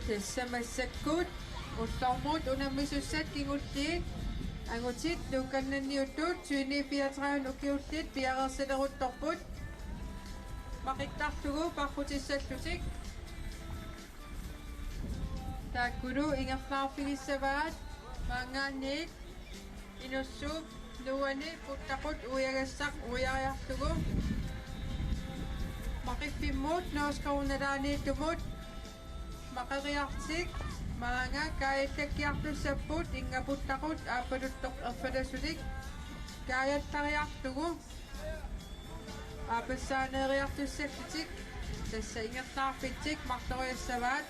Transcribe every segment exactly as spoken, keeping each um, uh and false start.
Tassa massakkut ullormut unammisussat kingulliit angutit nuukannanniuttut tyveni fireogtredive ukiullit piareersaleruttorput. Maqittarlugu parrutissallutik. Taakkulu ingerlaarfigissavaat maanngaanniit Inussuk nuuani puttaqut uiagassaq uiariarlugu. Maqiffimmut Norsk Coronalaaniittumut maqeriartik maanga kaajallakkiartussapput innga puttaqut aappaluttoq erfalasulik kaajallariarlugu. Aappassaaneeriartussallutik tassa ingerlaarfitsik marloriassavaat.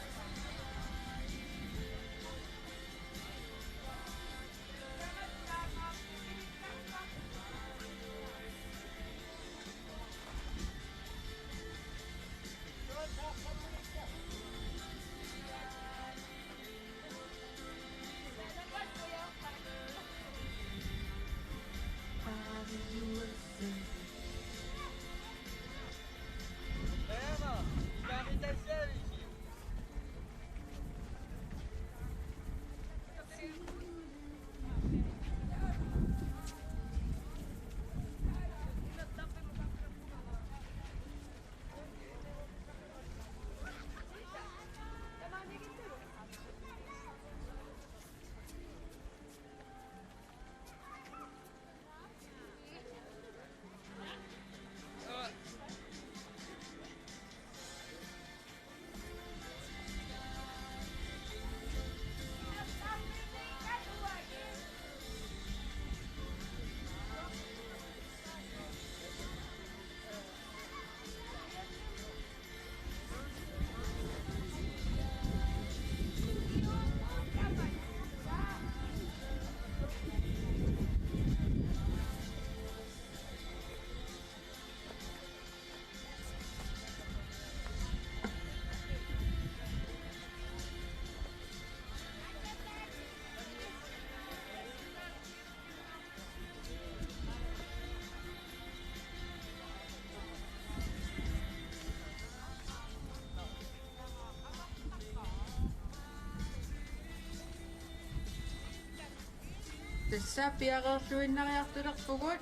Tassa piareerluinnariartulerpugut.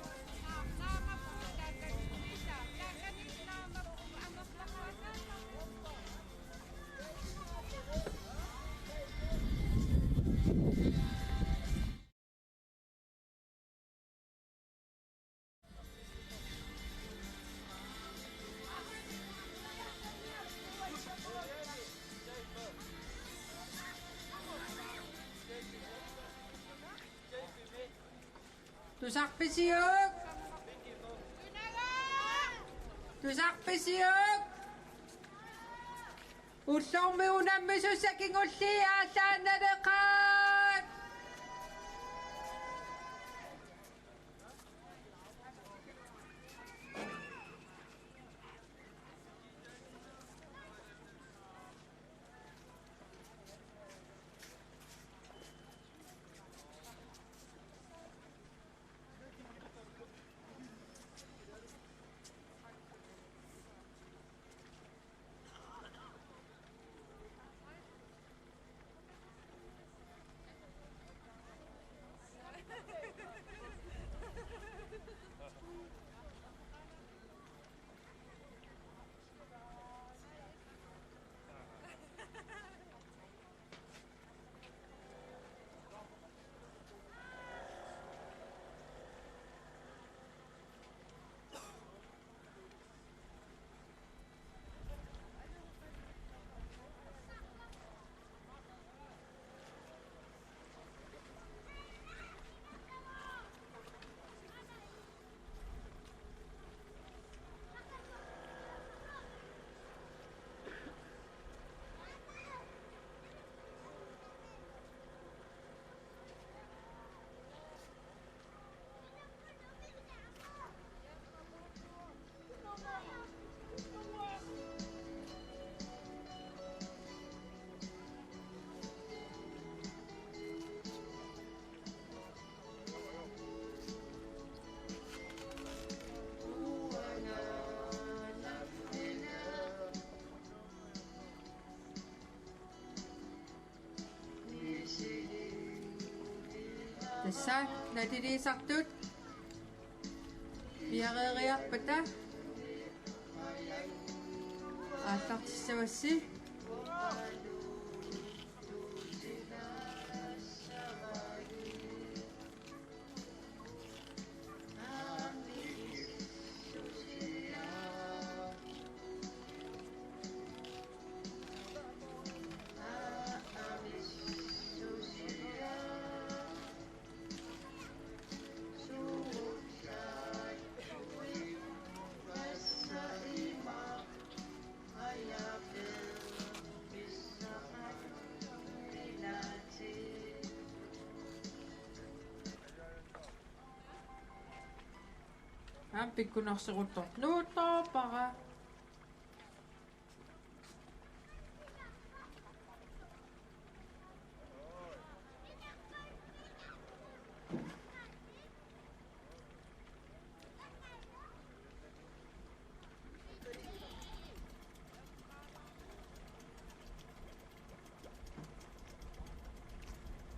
Tusarpisiuk! Tusarpisiuk! Ullormi unammisussat kingulliit aallaannaleqaat! Tassa nalilersortut piareeriarpata aallartissavassi. Aamma pikkunarseruttorluuttoorpara.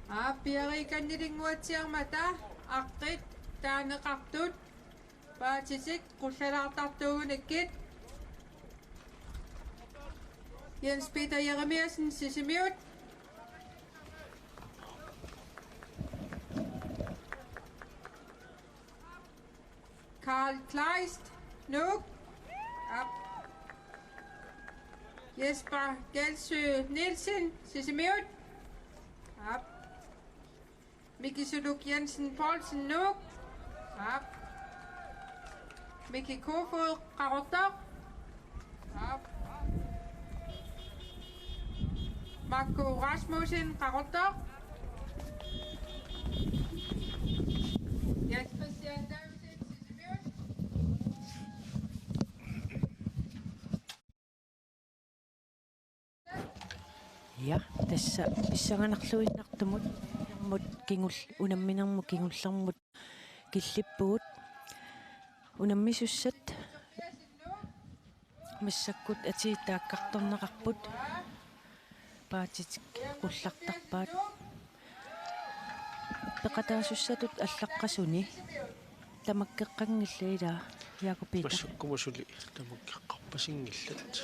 Aap, piareeqqannilinguatsiarmata aqqit taaneqartut paatitik qullalaartartuugunikkit. Jens Peter Jeremiassen, Sisimiut. Karl Kleist, Nuuk. Aap. Jesper Gelsø Nielsen, Sisimiut. Aap. Miki Suluk Jensen Poulsen, Nuuk. Aap. Miki Kofod, Qaqortoq. Aap. Marco Rasmussen, Qaqortoq. Jens Christian Davidsen, Sisimiut. Ja, tassa pissanganarluinnartumut mut kingul-, unamminermut kingullermut killippugut. Unammisussat massakkut atii taakkartorneqarput. Paatit qullartarpaat. Peqataasussatut allaqqasuni tamakkeqqanngillat, ilaa, Jakob Peter? Massakkut suli tamakkeqqarpasinngillat.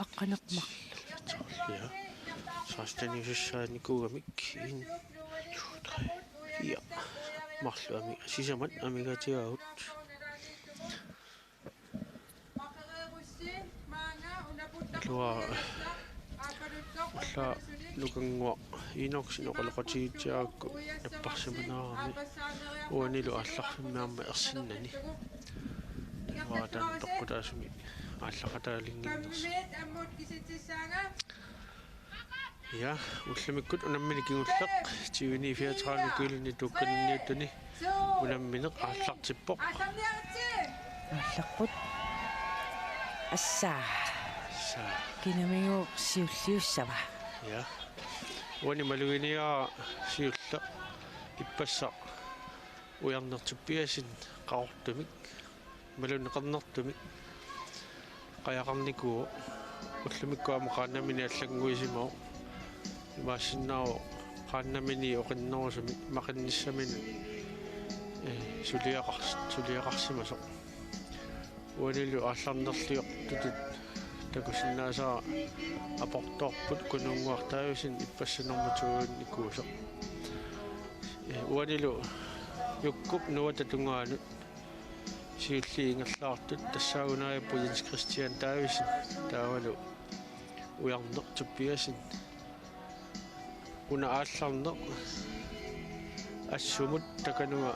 Aqqaneq-marluk. Ja. Seksteniusussaanikuugamik. En, to, tre, fire. Marluk ami-, sisamat amigaatigaavut. Ilua, ulla Nukannguaq Enoksen oqaloqatigiitsiarukku napparsimanerarami uanilu aallarfimmi aamma ersinnani. Ilua taanna peqqutaasumik aallaqataalinnginnersoq. Ja, ullumikkut unammineq kingulleq tyveni fireogtredive kylini tuukkaninniuttuni unammineq aallartippoq. Aallarput. Assa. Assa. Kinamigooq siulliussava? Ja. Uani maluginiagara siulleq ippassaq Ujarneq Tobiassen Qaqortumik. Imaluunniit Qernertumik qajaqarnikuuvoq. Ullumikkut aamma qaannamini allannguisimavoq. Imaassinnaavoq qaannamini oqinnerusumik maqinnissaminut, eh, suliaqars-, suliaqarsimasoq. Uanilu aallarnerliortutut takusinnaasara aportoorput Kunuunnguaq Davidsen ippassaq nummer to-nikuusoq. Eh, uanilu Jukkup nuata tungaanut siulliit ingerlaartut tassaagunarpoq Jens Christian Davidsen taavalu Ujarneq Tobiassen. Una aallarneq assumut takanunga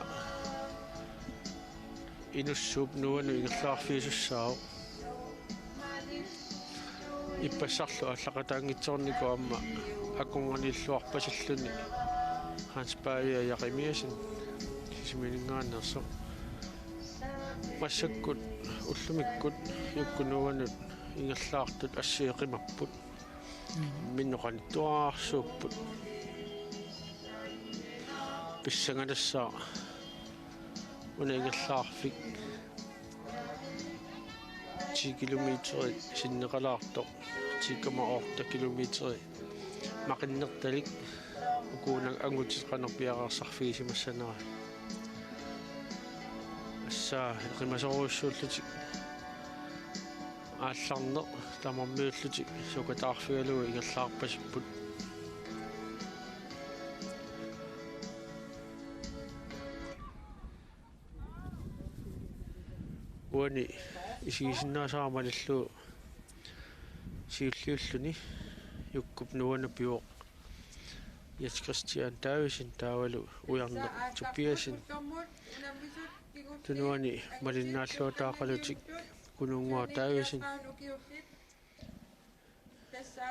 Inussuup nuanut ingerlaarfiusussaavoq. Ippassarlu aallaqataanngitsoornikoq aamma akornanniilluarpasilluni Hans Pavia Jeremiassen Sisimiuninngaanneersoq. Massakkut ullumikkut Jukkup nuanut ingerlaartut assut eqimapput. Mm. Minneqanittuarsuupput. Pissanganassaaq una ingerlaarfik ti kilometeri sinneqalaartoq, ti komma otte kilometeri maqinnertalik, ukuuna angutit qanoq piareersarfigisimassanerat. Tassa eqimasorujussuullutik aallarneq tamarmiullutik sukataarfigalugu ingerlaarpasipput. Uani isigisinnaasara malillugu siulliulluni Jukkup nuanna pivoq Jens Christian Davidsen taavalu Ujarneq Tobiassen. Tunuani malinnaalluataaqalutik Kununnguaq Davidsen,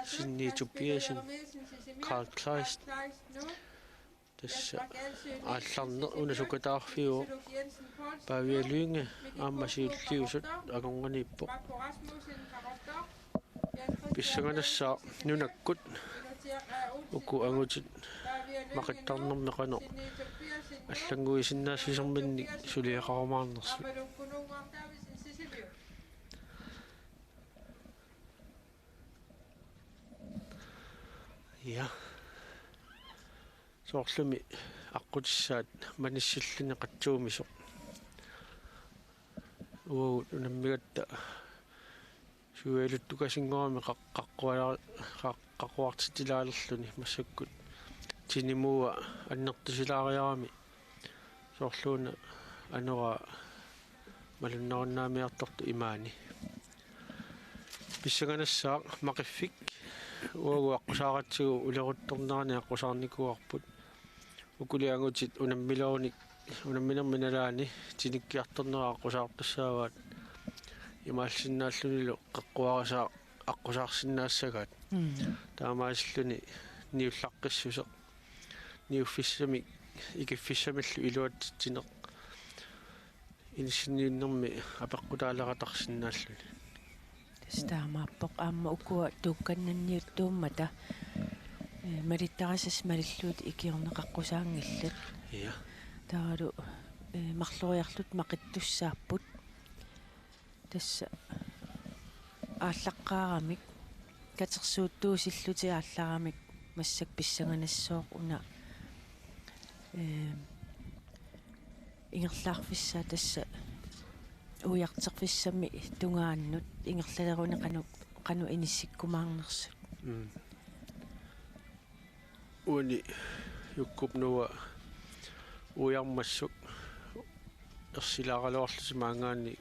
Sinni Tobiassen, Karl Kleist. Tassa aallarneq una sukataarfiuvoq. Pavia Lynge aamma siulliusut angorganiippoq. Pissanganassaaq nunakkut uku angutit maqittarnermi qanoq allannguisinnaassisarminnik suliaqarumaarnersut. Ja. Soorlumi aqqutissaat manissilluni qatsuumisoq. Uagut unammigatta suialuttukasinngorami qaq-, qaqqua-, qaq-, qaqquartitsilaalerluni massakkut tinimuua annertusilaariarami. Soorluuna anoraa malunnarunnaarmiartortoq imaani. Pissanganassaaq Maqiffik uagut aqqusaaratsigu uleruttornerani aqqusaarnikuuarput. Ukuli angutit unammilerunik, unamminermi nalaani tinikkiartornerat aqqusaartussaavaat. Imaalsinnaallunilu qeqquarisaaq aqqusaarsinnaassagaat. Mm. Taamaasilluni niullaqqissuseq. Niuffissamik, ikiffissamillu iluatsitsineq. Inissinniunnermi apeqqutaaleratarsinnaalluni. Tassa taamaappoq aamma ukua tuukkannanniuttuummata, eh, malittarisassat malillugit ikiorneqaqqusaanngillat. Ja. Taavalu, eh, marloriarlutik maqittussaapput. Tassa aallaqqaaramik, katersuuttuusillutik aallaramik massakkut pissanganassooq una, eh, ingerlaarfissaa tassa uiartorfissamik tungaannut ingerlaleruni qanoq, qanoq inissikkumaarnersut. Mm. Uani Jukkup nuua uiarmassuk ersilaaraluarlutik maanngaanniit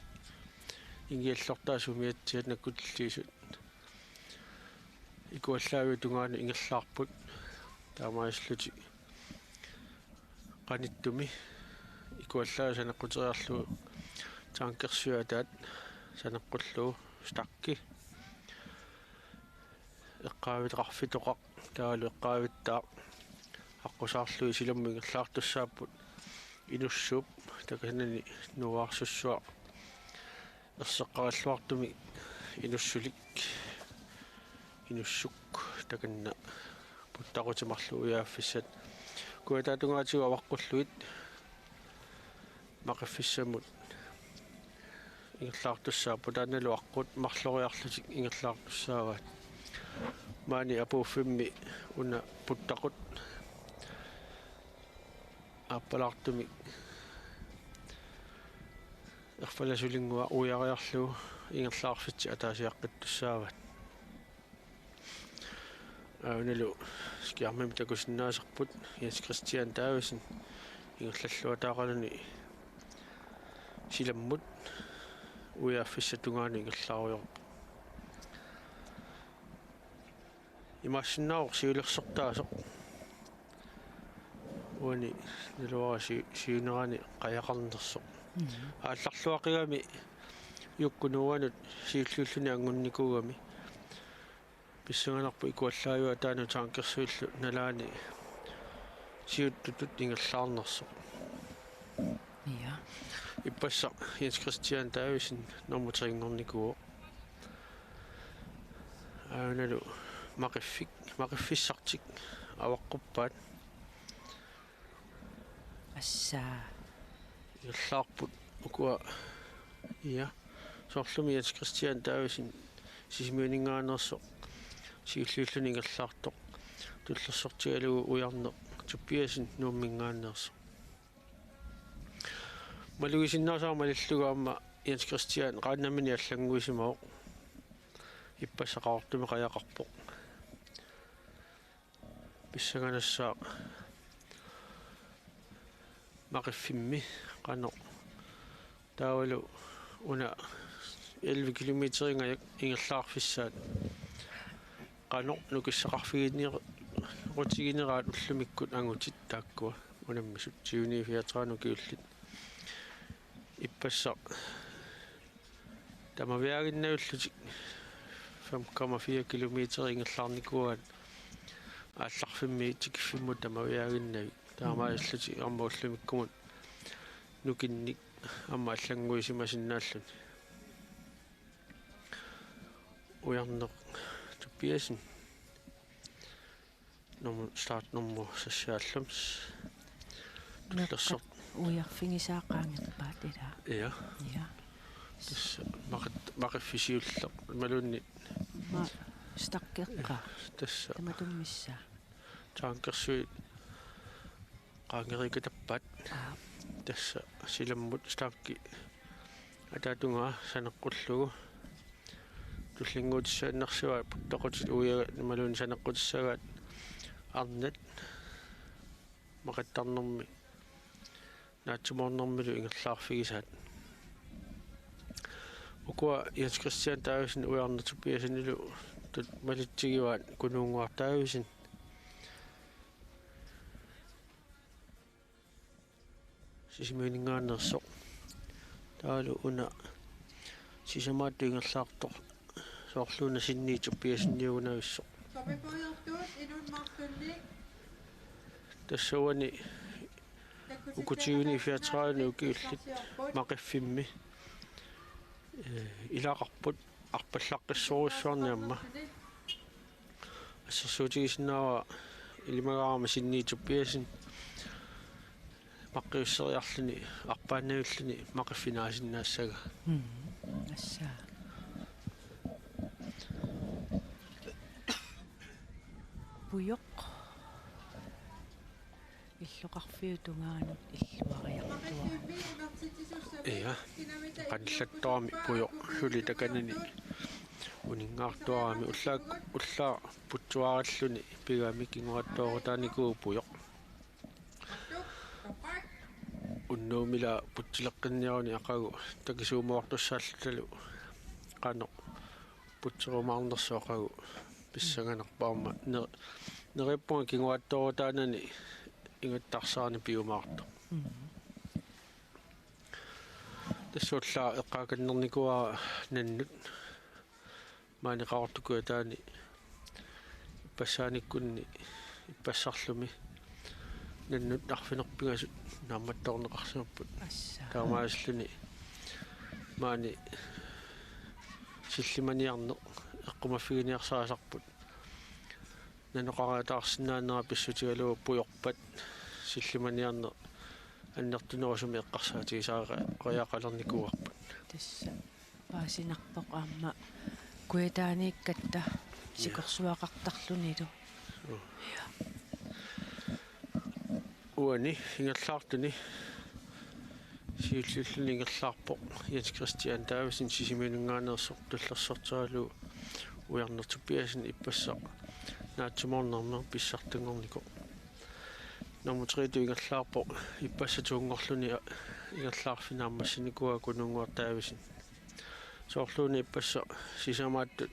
ingiallortaat sumiatsiat nakkutilliisut ikuallaaviup tungaanut ingerlaarput. Taamaasillutik qanittumi ikuallaaviup saneqquteriarlugu tankersuit ataat saneqqullugu stakki. Eqqaavittaqarfitoqaq taavalu eqqaavittaaq aqqusaarlugit silammut ingerlaartussaapput Inussuup takanani nuuarsussuaq erseqqarilluartumik Inussulik, Inussuk takanna puttaqutit marluk ujaaffissat. Kujataatungaatigut avaqqullugit Maqiffissamut ingerlaartussaapput, taannalu aqqut marloriarlutik ingerlaartussaavaat. Maani apuuffimmi una puttaqut aappalaartumik erfalasulinnguaq uiariarlugu ingerlaarfitsik ataasiaqqittussaavaat. Aanalu skærmimi takusinnaasarput Jens Christian Davidsen ingerlalluataaqaluni silammut ujaaffissap tungaanut ingerlaarujoorpoq. Imaassinnaavoq siulersortaasoq. Uani naluara si-, siunerani qajaqarnersoq. Mhm. Aallarluaqigami Jukkup nuuanut siulliulluni angunnikuugami. Pissanganarpoq ikuallaaviup ataanut tankersuillu nalaani siuttutut ingerlaarnersoq. Ja. Ippassaq Jens Christian Davidsen nummer tre-nngornikuuvoq. Aanalu Maqiffik, Maqiffissartik avaqquppaat. Assaa. Ingerlaarput ukua, ja, Soorlumi Jens Christian Davidsen Sisimiuninngaanneersoq siulliulluni ingerlaartoq, tullersortigalugu Ujarneq Tobiassen Nuumminngaanneersoq. Malugisinnaasara malillugu aamma Jens Christian qaannamini allannguisimavoq. Ippassaq Qaqortumi qajaqarpoq. Pissanganassaaq Maqiffimmi qanoq taavalu una elleve kilometerinngajaak ingerlaarfissaat qanoq nukissaqarfigineru-, rutigineraat ullumikkut angutit taakkua unammisut tyve niogfyrre ukiullit. Ippassaq tamaviaaginnarlutik fem komma fire kilometer ingerlaarnikuuaat aallarfimmi tikiffimmut tamaviaaginnarlutik. Taamaalillutik aamma ullumikkumut nukinnik aamma allannguisimasinnaalluni. Ujarneq Tobiassen. Nummer, startnummer seksoghalvfems. Tullersor-, ujarfigisaaqaangerpaat ilaa. Ja. Ja. Tassa maqit-, Maqiffi siulleq imaluunniit. Ma-, stakkeqqaa. Tassa. Tamatummissaa. Tankersuit qaangerikatappaat. Aa. Tassa silammut stanki ataatungaa saneqqullugu. Tullinnguutissaannarsivaat puttoqutit uiaga imaluunniit saneqqutissagaat arnat maqittarnermi naatsumornermilu ingerlaarfigisaat. Ukua Jens Christian Davidsen Ujarneq Tobiassenilu tut-, malitsigivaat Kunuunnguaq Davidsen Sisimiuninngaanneersoq. Taavalu una sisamaattut ingerlaartoq soorlu una Sinni Tobiasseniugunavissoq. Tassa uani uku tyve niogfyrre ukiullit Maqiffimmi, eh, ilaqarput arpallaqqissorujussuarnik aamma. Assersuutigisinnaavara ilimagaarama Sinni Tobiassen maqqiusseriarluni arpaannavilluni Maqiffik naasinnaassagaa. Mm, assa. Pujoq. Illoqarfiup tungaanut illuariartuarami. Ja, qanillattorami Pujoq suli takanani uninngaartuarami ullaak-, ullaaq putsuaralluni pigami kinguaattoorutaanikuuvoq Pujoq. Unnuummi ila putsileqqinniaruni aqagu takisuumoortussaallutalu qanoq putserumaarnersoq aqagu pissanganarpoq aamma. Ne-, neriuppunga kinguaattoorutaanani ingattarsarani piumaartoq. Mm. Tassa ullaaq eqqaakannernikuuara nannut maani Qaqortup kujataani ippassaanikkunni ippassarlumi nannut arfineq-pingasut naammattoorneqarsimapput. Assa. Taamaasilluni maani sillimaniarneq eqqumaffiginiarsarisarput. Nanoqariataarsinnaanera pissutigalugu pujorpat sillimaniarneq annertunerusumik eqqarsaatigisariaqalernikuuarput. Tassa paasinarpoq aamma kujataaniikkatta, ja, sikorsuaqartarlunilu. Joo. Ja. Uani ingerlaartuni siulliulluni ingerlaarpoq Jens Christian Davidsen Sisimiuninngaanneersoq tullersorteralugu Ujarneq Tobiassen ippassaq naatsumornermik pissartanngornikoq. Nummer tre-tut ingerlaarpoq ippassaq to-nngorluni ingerlaarfik naammassinikuuaa Kunuunnguaq Davidsen. Soorluuna ippassaq sisamaattut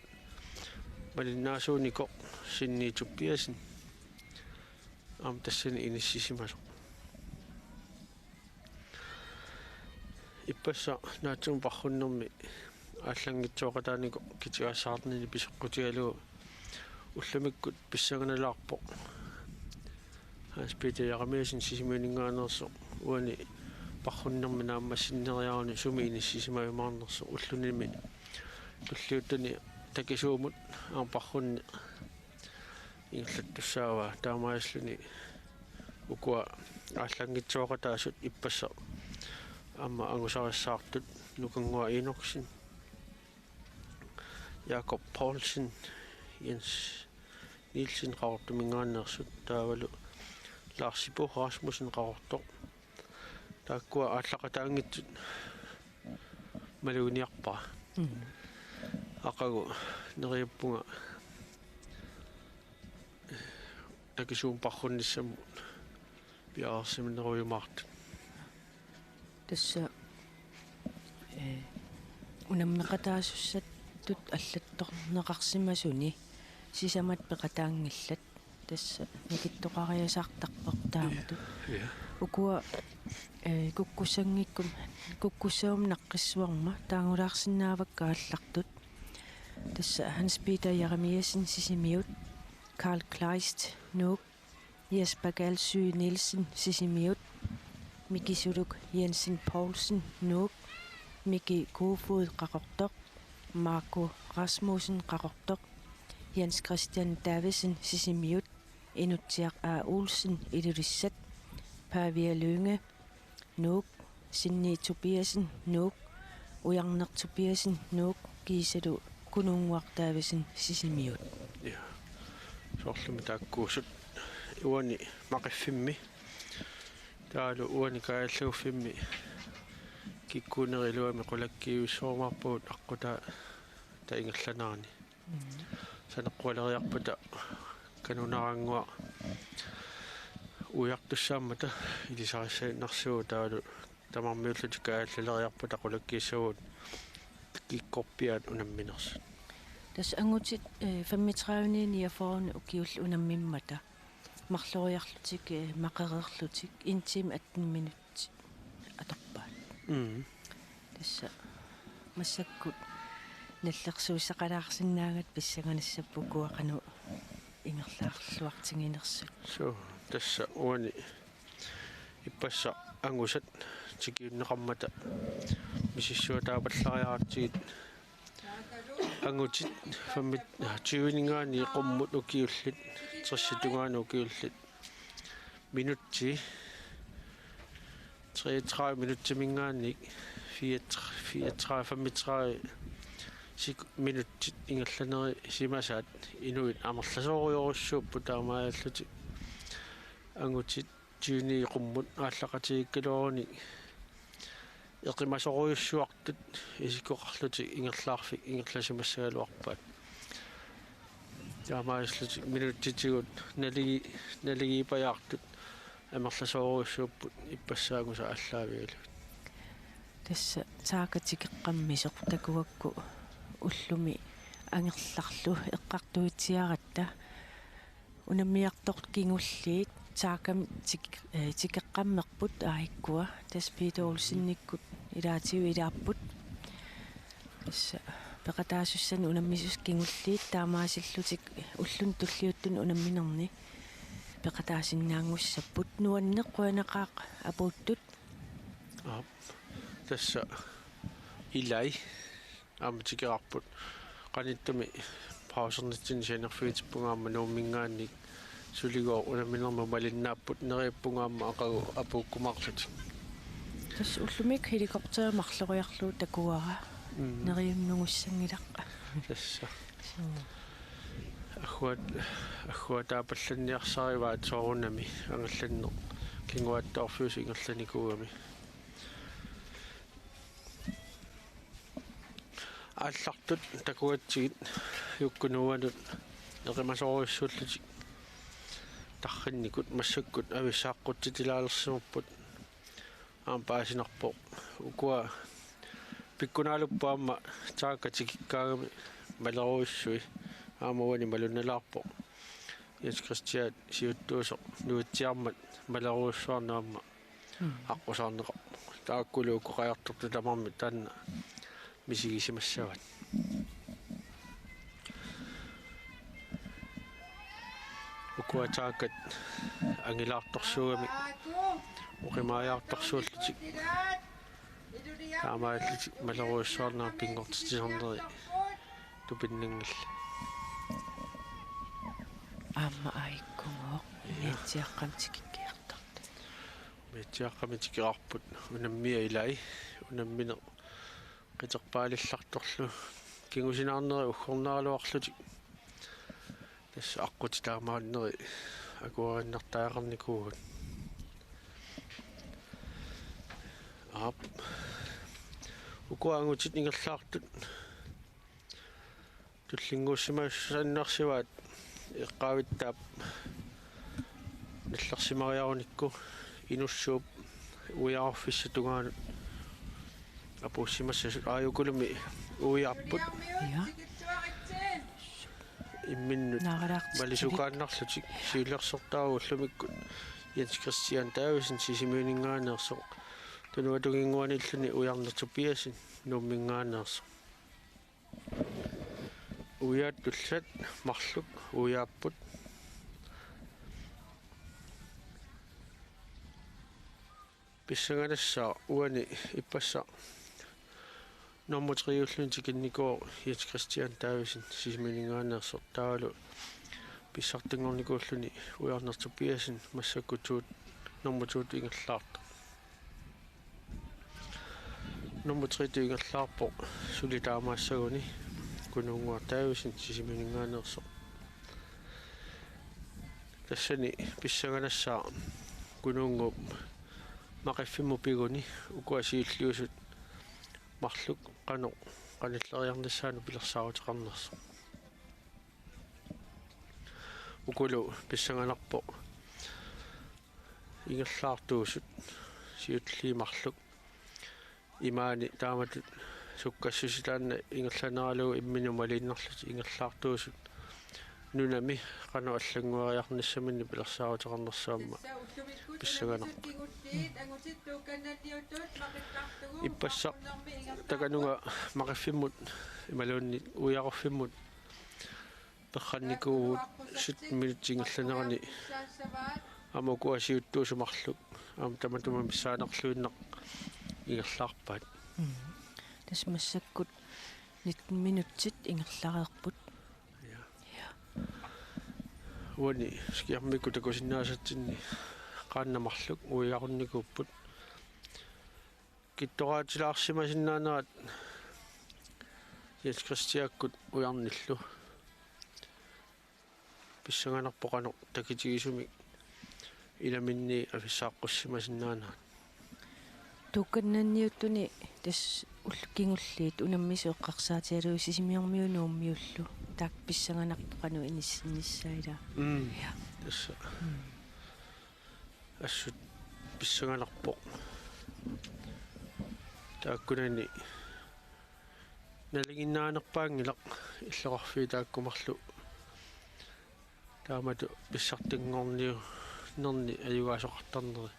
malinnaasuunikoq Sinni Tobiassen aamma tassani inissisimasoq. Ippassaq naatsumik parrunnermi aallanngitsooqataanikoq kitigaassaarnini pisoqqutigalugu ullumikkut pissanganalaarpoq Hans Peter Jeremiassen Sisimiuninngaanneersoq uani parrunnermi naammassinneriaruni sumi inissisimajumaarnersoq ullunimi tulliuttuni takisuumut aamma parrunneq ingerlattussaavaa. Taamaasilluni ukua aallanngitsooqataasut ippassaq aamma angusarissaartut Nukanngua Enoksen, Jakob Poulsen, Jens Nielsen Qaqortumingaanneersut, taavalu Lars Ipu Rasmussen Qaqortoq. Taakkua aallaqataanngitsut maluginiarpara. Mm. Aqagu neriuppunga takisuumik parrunnissamut piareersimanerujumaartut. Tassa, eh, unammeqataasussatut allattorneqarsimasuni sisamat peqataanngillat. Tassa nakittoqariasaartarpoq taamatut. Ja. Ukua, eh, kukkussanngikkum-, kukkussagummi naqqissuarma taagulaarsinnaavakka aallartut. Tassa Hans Peter Jeremiassen Sisimiut, Karl Kleist Nuuk, Jesper Galsøe Nielsen Sisimiut, Miki Suluk Jensen Poulsen Nuuk, Miki Kofod Qaqortoq, Marco Rasmussen Qaqortoq, Jens Christian Davidsen Sisimiut, Inutsiaq A. Olsen Ilulissat, Pavia Lynge Nuuk, Sinni Tobiassen Nuuk, Ujarneq Tobiassen Nuuk, kiisalu Kununnguaq Davidsen Sisimiut. Ja. Soorlumi taakkuusut uani Maqiffimmi, taavalu uani Kaajalluguffimmi kikkuunerup iluami qulakkiivissorumaarpagut aqqutaata ingerlanerani. Mm. Saneqqualeriarpata Kanunarannguaq uiartussaammata ilisarissannarsuugut, taavalu tamarmiullutik kaajallaleriarpata qulakkiissavagut kikkorpiaat unamminersut. Tassa angutit, eh, femogtredive niogfyrre ukiullit unammimmata marloriarlutik, eh, maqereerlutik en time atten minut atorpaat. Mm. Tassa massakkut nallersuussaqalaarsinnaagatta pissanganassapput ukua qanoq ingerlaarluartiginersut. Suu, tassa uani ippassaq angusat tikiunneqarmata misissuataapallariaratsigit angutit femmi-, tyveninngaanniit qummut ukiullit, tressip tungaanut ukiullit, minutsit treogtredive minutsiminngaanniit fireogtredive, fireogtredive, femogtredive sek-, minutsit ingerlanerisimasaat inuit amerlasoorujorujussuupput, taamaalillutik angutit tyveni qummut aallaqatigiikkaluarunik eqimasorujussuartut isikkoqarlutik ingerlaarfik ingerlasimassagaluarpaat. Taamaalillutik minutsitigut naligi-, naligiipajaartut amerlasoorujussuupput ippassaq angusaq aallaavigalugit. Tassa taakku tikeqqammisoq takuakku ullumi angerlarlu eqqartuitsiaratta. Unammiartortut kingulliit taakkami tik-, eh, tikeqqammerput aajukkua, tassa Peter Olsenikkut ilaatigut ilaapput. Tassa peqataasussanik unammisut kingulliit taamaasillutik ulluni tulliuttuni unamminerni peqataasinnaanngussapput. Nuanneq, qujanaqaaq apuuttut. Aap. Tassa ilai aamma tikeqarput. Qanittumi pausernitsinni sianerfigitippunga aamma Nuumminngaanniit suligooq unamminermut malinnaapput, neriuppunga aamma aqagu apuukkumaarlutik. Tassa ullumikkut helikopteri marloriarlugu takuara. Mm. Neriunnerussanngilaq. Tassa. Suu. Agguat-, agguataapallanniarsarivaat soorunami angallanneq kinguaattoorfiusoq ingerlanikuugami. Aallartut takugatsigit Juukkut Nuuanut eqimasorujussuullutik tarrinnikut massakkut avissaaqqutsitilaalersimapput aamma paasinarpoq. Ukua pikkunaalupput aamma taakku tikikkaangami malerujussui, aamma uani malunnalaarpoq. Jens Christian siuttuusoq nuitsiarmat malerujussuarnut aamma Mm. aqqusaarneqarpoq. Taakkulu uku qajartortut tamarmik taanna misigisimassavat. Ukua taakku angilaartorsuugamik oqimaajaartorsuullutik taamaallutik malerujussuarnerat pinngortitsisarneri tupinnanngillat. Aamma aajukkugooq. Ja. Umiatsiaaqqamik tikikkiartortut. Umiatsiaaqqamik tikeqarput unammia ilai, unammineq qiterpaalillartorlu Kingusinaarneri uggornaraluarlutik. Tassa aqqutit taamaanneri akuerinnartariaqarnikuuvugut. Aap. Ukua angutit ingerlaartut tullinnguussimassannarsivaat eqqaavittaap nallersimariarunikku inussuup uiarorfissap tungaanut apuussimassasut. Aajukulumi uiarput. Ja. Imminnut naaralaartitsi malisukaannarlutik siulersortaavoq ullumikkut Jens Christian Davidsen Sisimiuninngaanneersoq, Tunuatunginnguaniilluni Ujarneq Tobiassen Nuumminngaanneersoq. Uiaat tulliat marluk uiaapput. Pissanganassaaq uani ippassaq nummer tre-ulluni tikinnikuuvoq Jens Christian Davidsen Sisimiuninngaanneersoq, taavalu pissartanngornikuulluni Ujarneq Tobiassen massakkut to-, nummer to-tut ingerlaartoq. Nummer tre-tut ingerlaarpoq suli taamaassaguni Kunuunnguaq Davidsen Sisimiuninngaanneersoq. Tassani pissanganassaaq Kunuunnguup Maqiffimmut piguni ukua siulliusut marluk qanoq qanilleriarnissaanut pilersaaruteqarnersoq. Ukulu pissanganarpoq ingerlaartuusut siulliit marluk. Imaani taamatut sukkassuseq taanna ingerlaneralugu imminut maliinnarlutik ingerlaartuusut nunami qanoq allanngueriarnissaminnik pilersaaruteqarnersoq aamma pissanganarpoq. Ippassaq Takanunnga Maqiffimmut imaluunniit uiarorfimmut peqqannikuuvugut sytten minutsit ingerlanerani aamma ukua siuttuusut marluk aamma tamatuma missaanarluinnaq ingerlaarpaat. Mm. Tassa massakkut nitten minutsit ingerlareerput. Ja. Ja. Uani skærmikkut takusinnaasatsinni qaannat marluk uiarunnikuupput. Kittoraatilaarsimasinnaanerat Jens Christiakkut Ujarnillu. Pissanganarpoq qanoq takitigisumik ilaminni avissaaqqussimasinnaanerat. Tuukannanniuttuni tassa ullut kingulliit unammisut eqqarsaatigalugit Sisimiormiut Nuummiullu. Taakku pissanganarpoq qanoq inissinnissaat ilaa. Mm. Ja. Tassa. Mm. Assut pissanganarpoq. Taakkunani nalinginnaanerpaanngilaq illoqarfiit taakku marluk taamatut pissartanngorniunnerni ajugaasoqartarneri.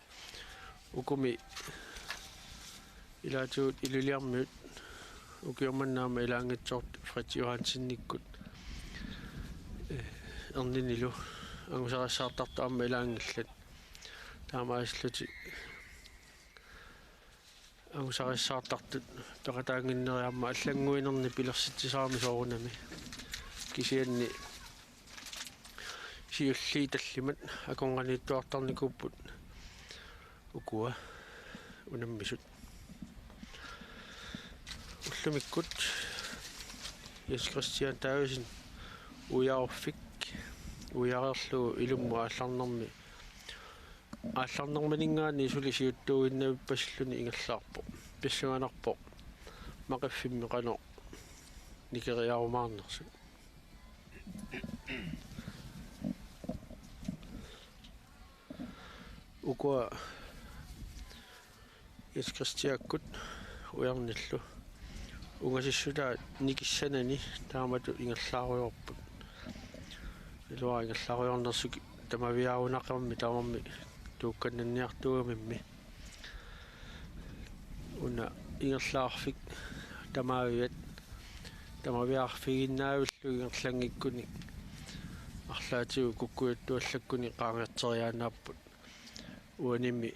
Ukumi ilaatigut Ilulissarmiut ukioq manna aamma ilaanngitsoortut Fritz Johansenikkut, eh, erninilu angusarissaartartut aamma ilaanngillat. Taamaasillutik angusarissaartartut peqataannginnerat aamma allannguinerni pilersitsisarami soorunami. Kisianni siulliit tallimat akornanniittuartarnikuupput ukua unammisut. Ullumikkut Jens Christian Davidsen uiarorfik uiareerlugu ilummut aallarnermi, aallarnermininngaanniit suli siuttuuinnavippasilluni ingerlaarpoq. Pissanganarpoq Maqiffimmi qanoq nikeriarumaarnersut. Ukua Jens Christiakkut Ujarnillu ungasissutaat nikissanani taamatut ingerlaarujoorput. Iluara ingerlaarujoornersut tamaviaarunaqimmat tamarmik tuukkannanniartuugamimmi. Una ingerlaarfik tamaaviat tamaviaarfigiinnaavillugu ingerlanngikkunik arlaatigut kukkujuttuallakkuni qaangerteriaannaapput. Uanimi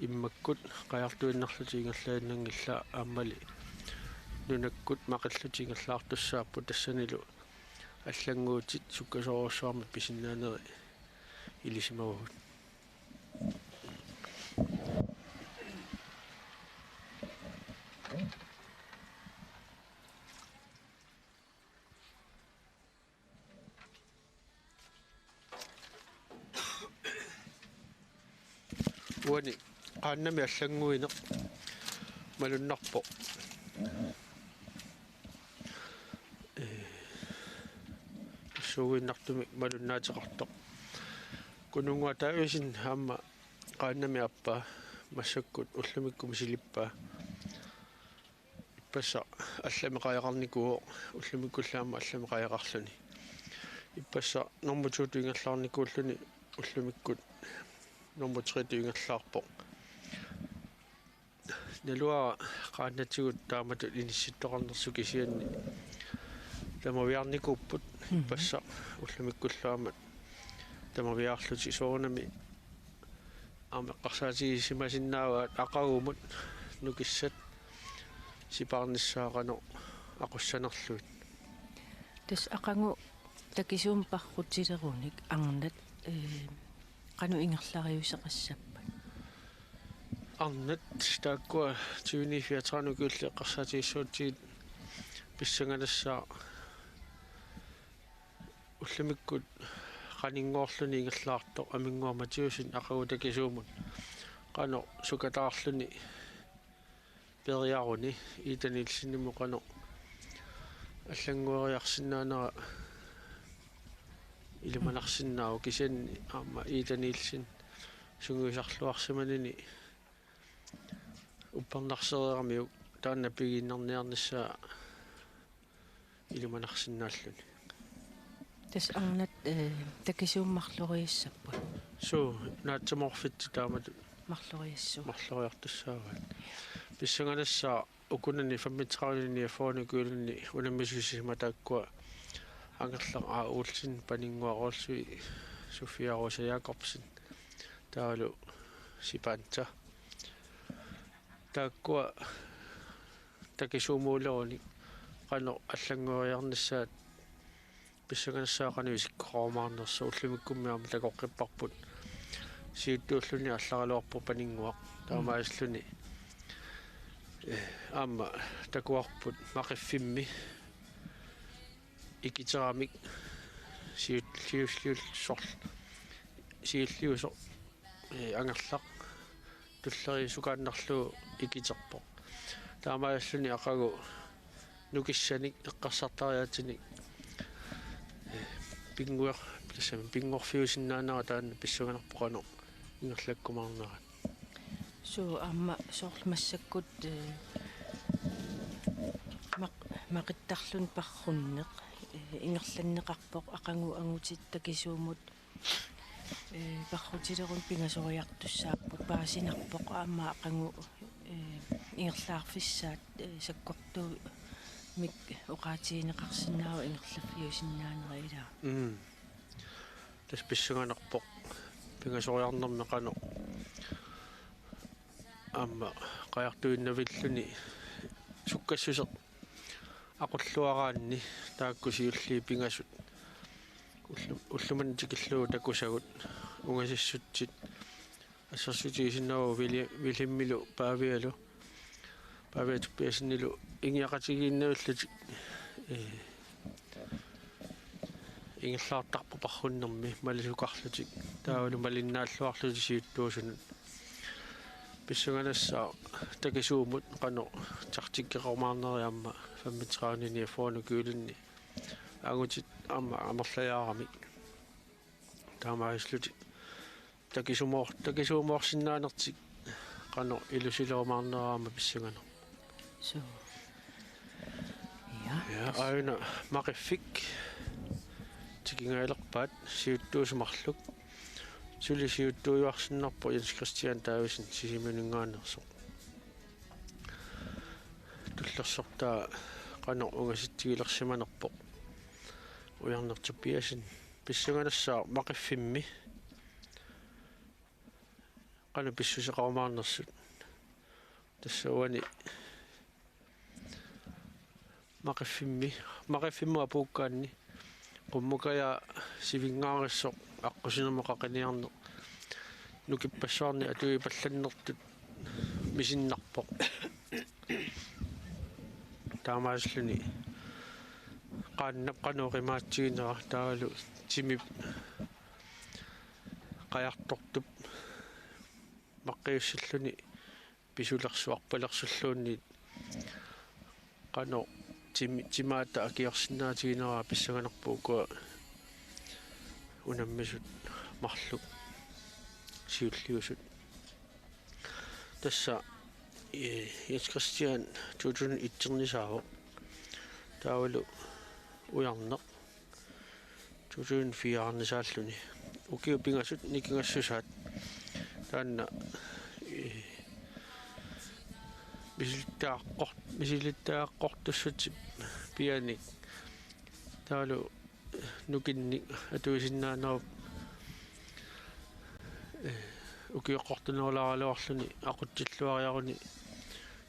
immakkut qajartuinnarlutik ingerlainnanngillat aammali nunakkut maqillutik ingerlaartussaapput, tassanilu allannguutit sukkasoorujussuarmik pisinnaaneri ilisimavagut. Uani qaannami allannguineq malunnarpoq. Ee, suuginnartumik malunnaateqartoq. Kununnguaq Davidsen aamma qaannami aappaa, massakkut ullumikkut misilippaa. Ippassaq allamik qajaqarnikuuvoq, ullumikkullu aamma allamik qajaqarluni. Ippassaq nummer to-tut ingerlaarnikuulluni ullumikkut nummer tre-tut ingerlaarpoq. Naluara qaannatigut taamatut inissittoqarnersut kisianni tamaviaarnikuupput. Mhm. Ippassaq ullumikkullu aamma tamaviaarlutik, soorunami aamma eqqarsaatigisimasinnaavaat aqagumut nukissat sipaarnissaat qanoq aqussanerlugit. Tassa aqagu takisuumik parrutilerunik arnat, ee, qanoq ingerlariuseqassappat? Arnat taakkua tyveni fireogtredive ukiullit eqqarsaatigissagutsigu pissanganassaaq ullumikkut qaninnguarluni ingerlaartoq Aminnguaq Mathiassen aqagu takisuumut qanoq sukataarluni peeriaruni, Ida Nielsenimut qanoq allanngueriarsinnaanera ilimanarsinnaavoq, kisianni aamma Ida Nielsen sungiusarluarsimanini uppernarsereeramiuk taanna pigiinnarniarnissaa ilimanarsinnaalluni. Tassa arnat, ee, takisuumik marloriassapput? Suu, naatsumorfittut taamatut marloriassuu, marloriartussaavaat. Pissanganassaaq ukunani femogtredive niogfyrre ukiulinni unammisussisima taakkua Angerlaq A. Olsen, Paninnguaq Olsvig, Sofia Rosa Jakobsen, taavalu Sipanta. Taakkua takisuumuulerunik qanoq allanngueriarnissaat pissanganassaaq qanoq isikkoqarumaarnersoq, ullumikkummi aamma takoqqipparput. Siuttuulluni aallaraluarpoq Paninnguaq. Taamaasilluni, eh, aamma takuarput Maqiffimmi ikiteramik siulliulliusoq, siulliusoq, ee, Angerlaq tulleriiaasukaannarlugu ikiterpoq. Taamaasilluni aqagu nukissanik eqqarsartariaatsinik, ee, pinnguer-, tassami pinngorfiusinnaanera taanna pissanganarpoq qanoq ingerlakkumaarnerat. Suu, aamma soorlu massakkut, ee, maq-, maqittarluni parrunneq, ee, ingerlanneqarpoq, aqagu angutit takisuumut, ee, parrutilerunik pingasoriartussaapput, paasinarpoq aamma aqagu, ee, ingerlaarfissaat, ee, sakkortuumik oqaatigineqarsinnaavoq ingerlaffiusinnaanera, ilaa. Mm. Tassa pissanganarpoq pingasoriarnermi qanoq aamma qajartuinnavilluni sukkassuseq aqulluaraanni taakku siulliit pingasut ullu-, ulloq manna tikillugu takusagut ungasissutsit assersuutigisinnaavagut Willi-, Wilhelmilu Paavialu, Pavia Tobiassenilu ingiaqatigiinnavillutik, ee, ingerlaartarput parrunnermi malisukarlutik, taavalu malinnaalluarlutik siuttuusunut. Pissanganassaaq takisuumut qanoq taktikkeqarumaarneri aamma femogtredive niogfyrre ukiulinni angutit aamma amerlajaaramik. Taamaalillutik takisumoor-, takisuumoorsinnaanertik qanoq ilusilerumaarnera aamma pissanganarpoq. Suu. Ja. Ja, aajuna Maqiffik tikingajalerpaat siuttuusut marluk. Suli siuttuujuarsinnarpoq Jens Christian Davidsen Sisimiuninngaanneersoq. Tullersortaa qanoq ungasitsigilersimanerpoq Ujarneq Tobiassen. Pissanganassaaq Maqiffimmi qanoq pissuseqarumaarnersut. Tassa uani Maqiffimmi, Maqiffimmut apuukkaanni Qummukajaaq sivinngaarnissoq aqqusinermut qaqiniarneq nukippassuarnik atuipallannertut misinnarpoq. Taamaasilluni qaannap qanoq oqimaatsiginera taavalu timip qajartortup maq-, aaqqissuussilluni pisulersuarpalersulluunniit qanoq timi-, timaata akiorsinnaatigineraat pissanganarpoq ukua unammisut marluk siulliusut. Tassa, eh, Jens Christian to tusind et-ernisaavoq. Taavalu Ujarneq to tusind fire-ernisaalluni. Ukiut pingasut nikingassusaat. Taanna, eh, misilittagaqqor-, misilittagaqqortussutsip pianik. Taavalu nukinnik atuisinnaanerup, eh, ukioqqortunerulaaraluarluni aqutsilluariaruni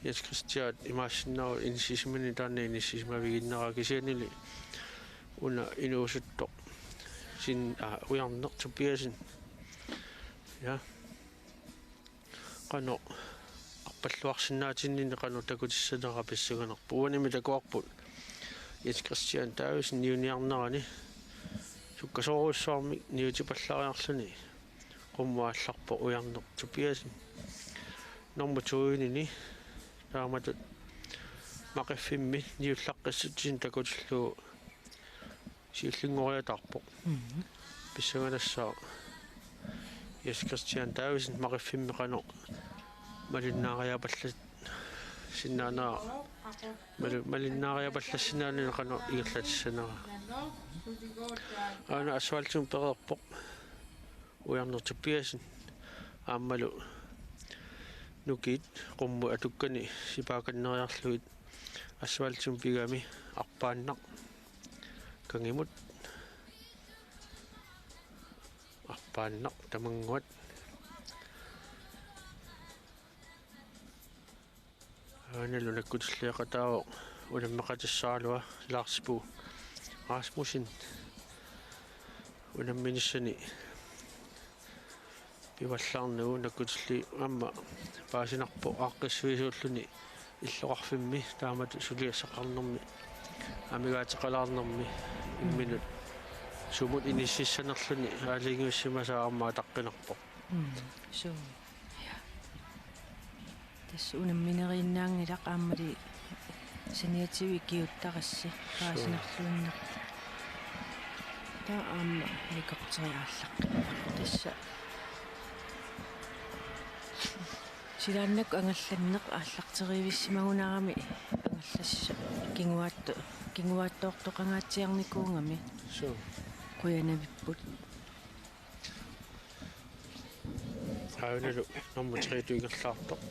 Jens Christian imaassinnaavoq inissisimaneq, taanna inissisimaviginnera kisiannili una inuusuttoq sin-, aa, Ujarneq Tobiassen. Ja. Qanoq arpalluarsinnaatinninni qanoq takutissanera pissanganarpoq. Uanimi takuarput Jens Christian Davidsen niuniarnerani sukkasoorujussuarmik niutipallariarluni qummut aallarpoq Ujarneq Tobiassen. Normu to-inini taamatut Maqiffimmi niullaqqissutsini takutillugu siullinngoriataarpoq. Mhm. Pissanganassaaq Jens Christian Davidsen Maqiffimmi qanoq malinnaariapallassinnaanera, mali-, malinnaariapallassinnaanera qanoq ingerlatissanera. Aana asfaltimut pereerpoq Ujarneq Tobiassen aammalu nukiit qummut atukkani sipaakanneriarlugit asfaltimut pigami arpaannaq kangimut. Arpaannaq tamannguat. Aanalu nakkutilliaqataavoq unammeqatissaarlua Lars Bo Rasmussen. Unamminissani pivallaarnagu nakkutilliisoq aamma paasinarpoq aaqqissuisuulluni illoqarfimmi taamatut suliassaqarnermi amigaateqalaarnermi imminut sumut inississanerluni aalajangiussimasaa aamma ataqqinarpoq. Mm, suu. Ja. Tassa unammineriinnaanngilaq aammali saniatigut ikiuuttarassi paasinarluinnartoq. Taava aamma helikopteri aallaqqinneq. Tassa silaannakkut angallanneq aallarterivissimagunarami angallassaq kinguaatto-, kinguaattoortoqangaatsiarnikuugami. Suu. Qujanavipput. Aanalu nummer tre-tut ingerlaartoq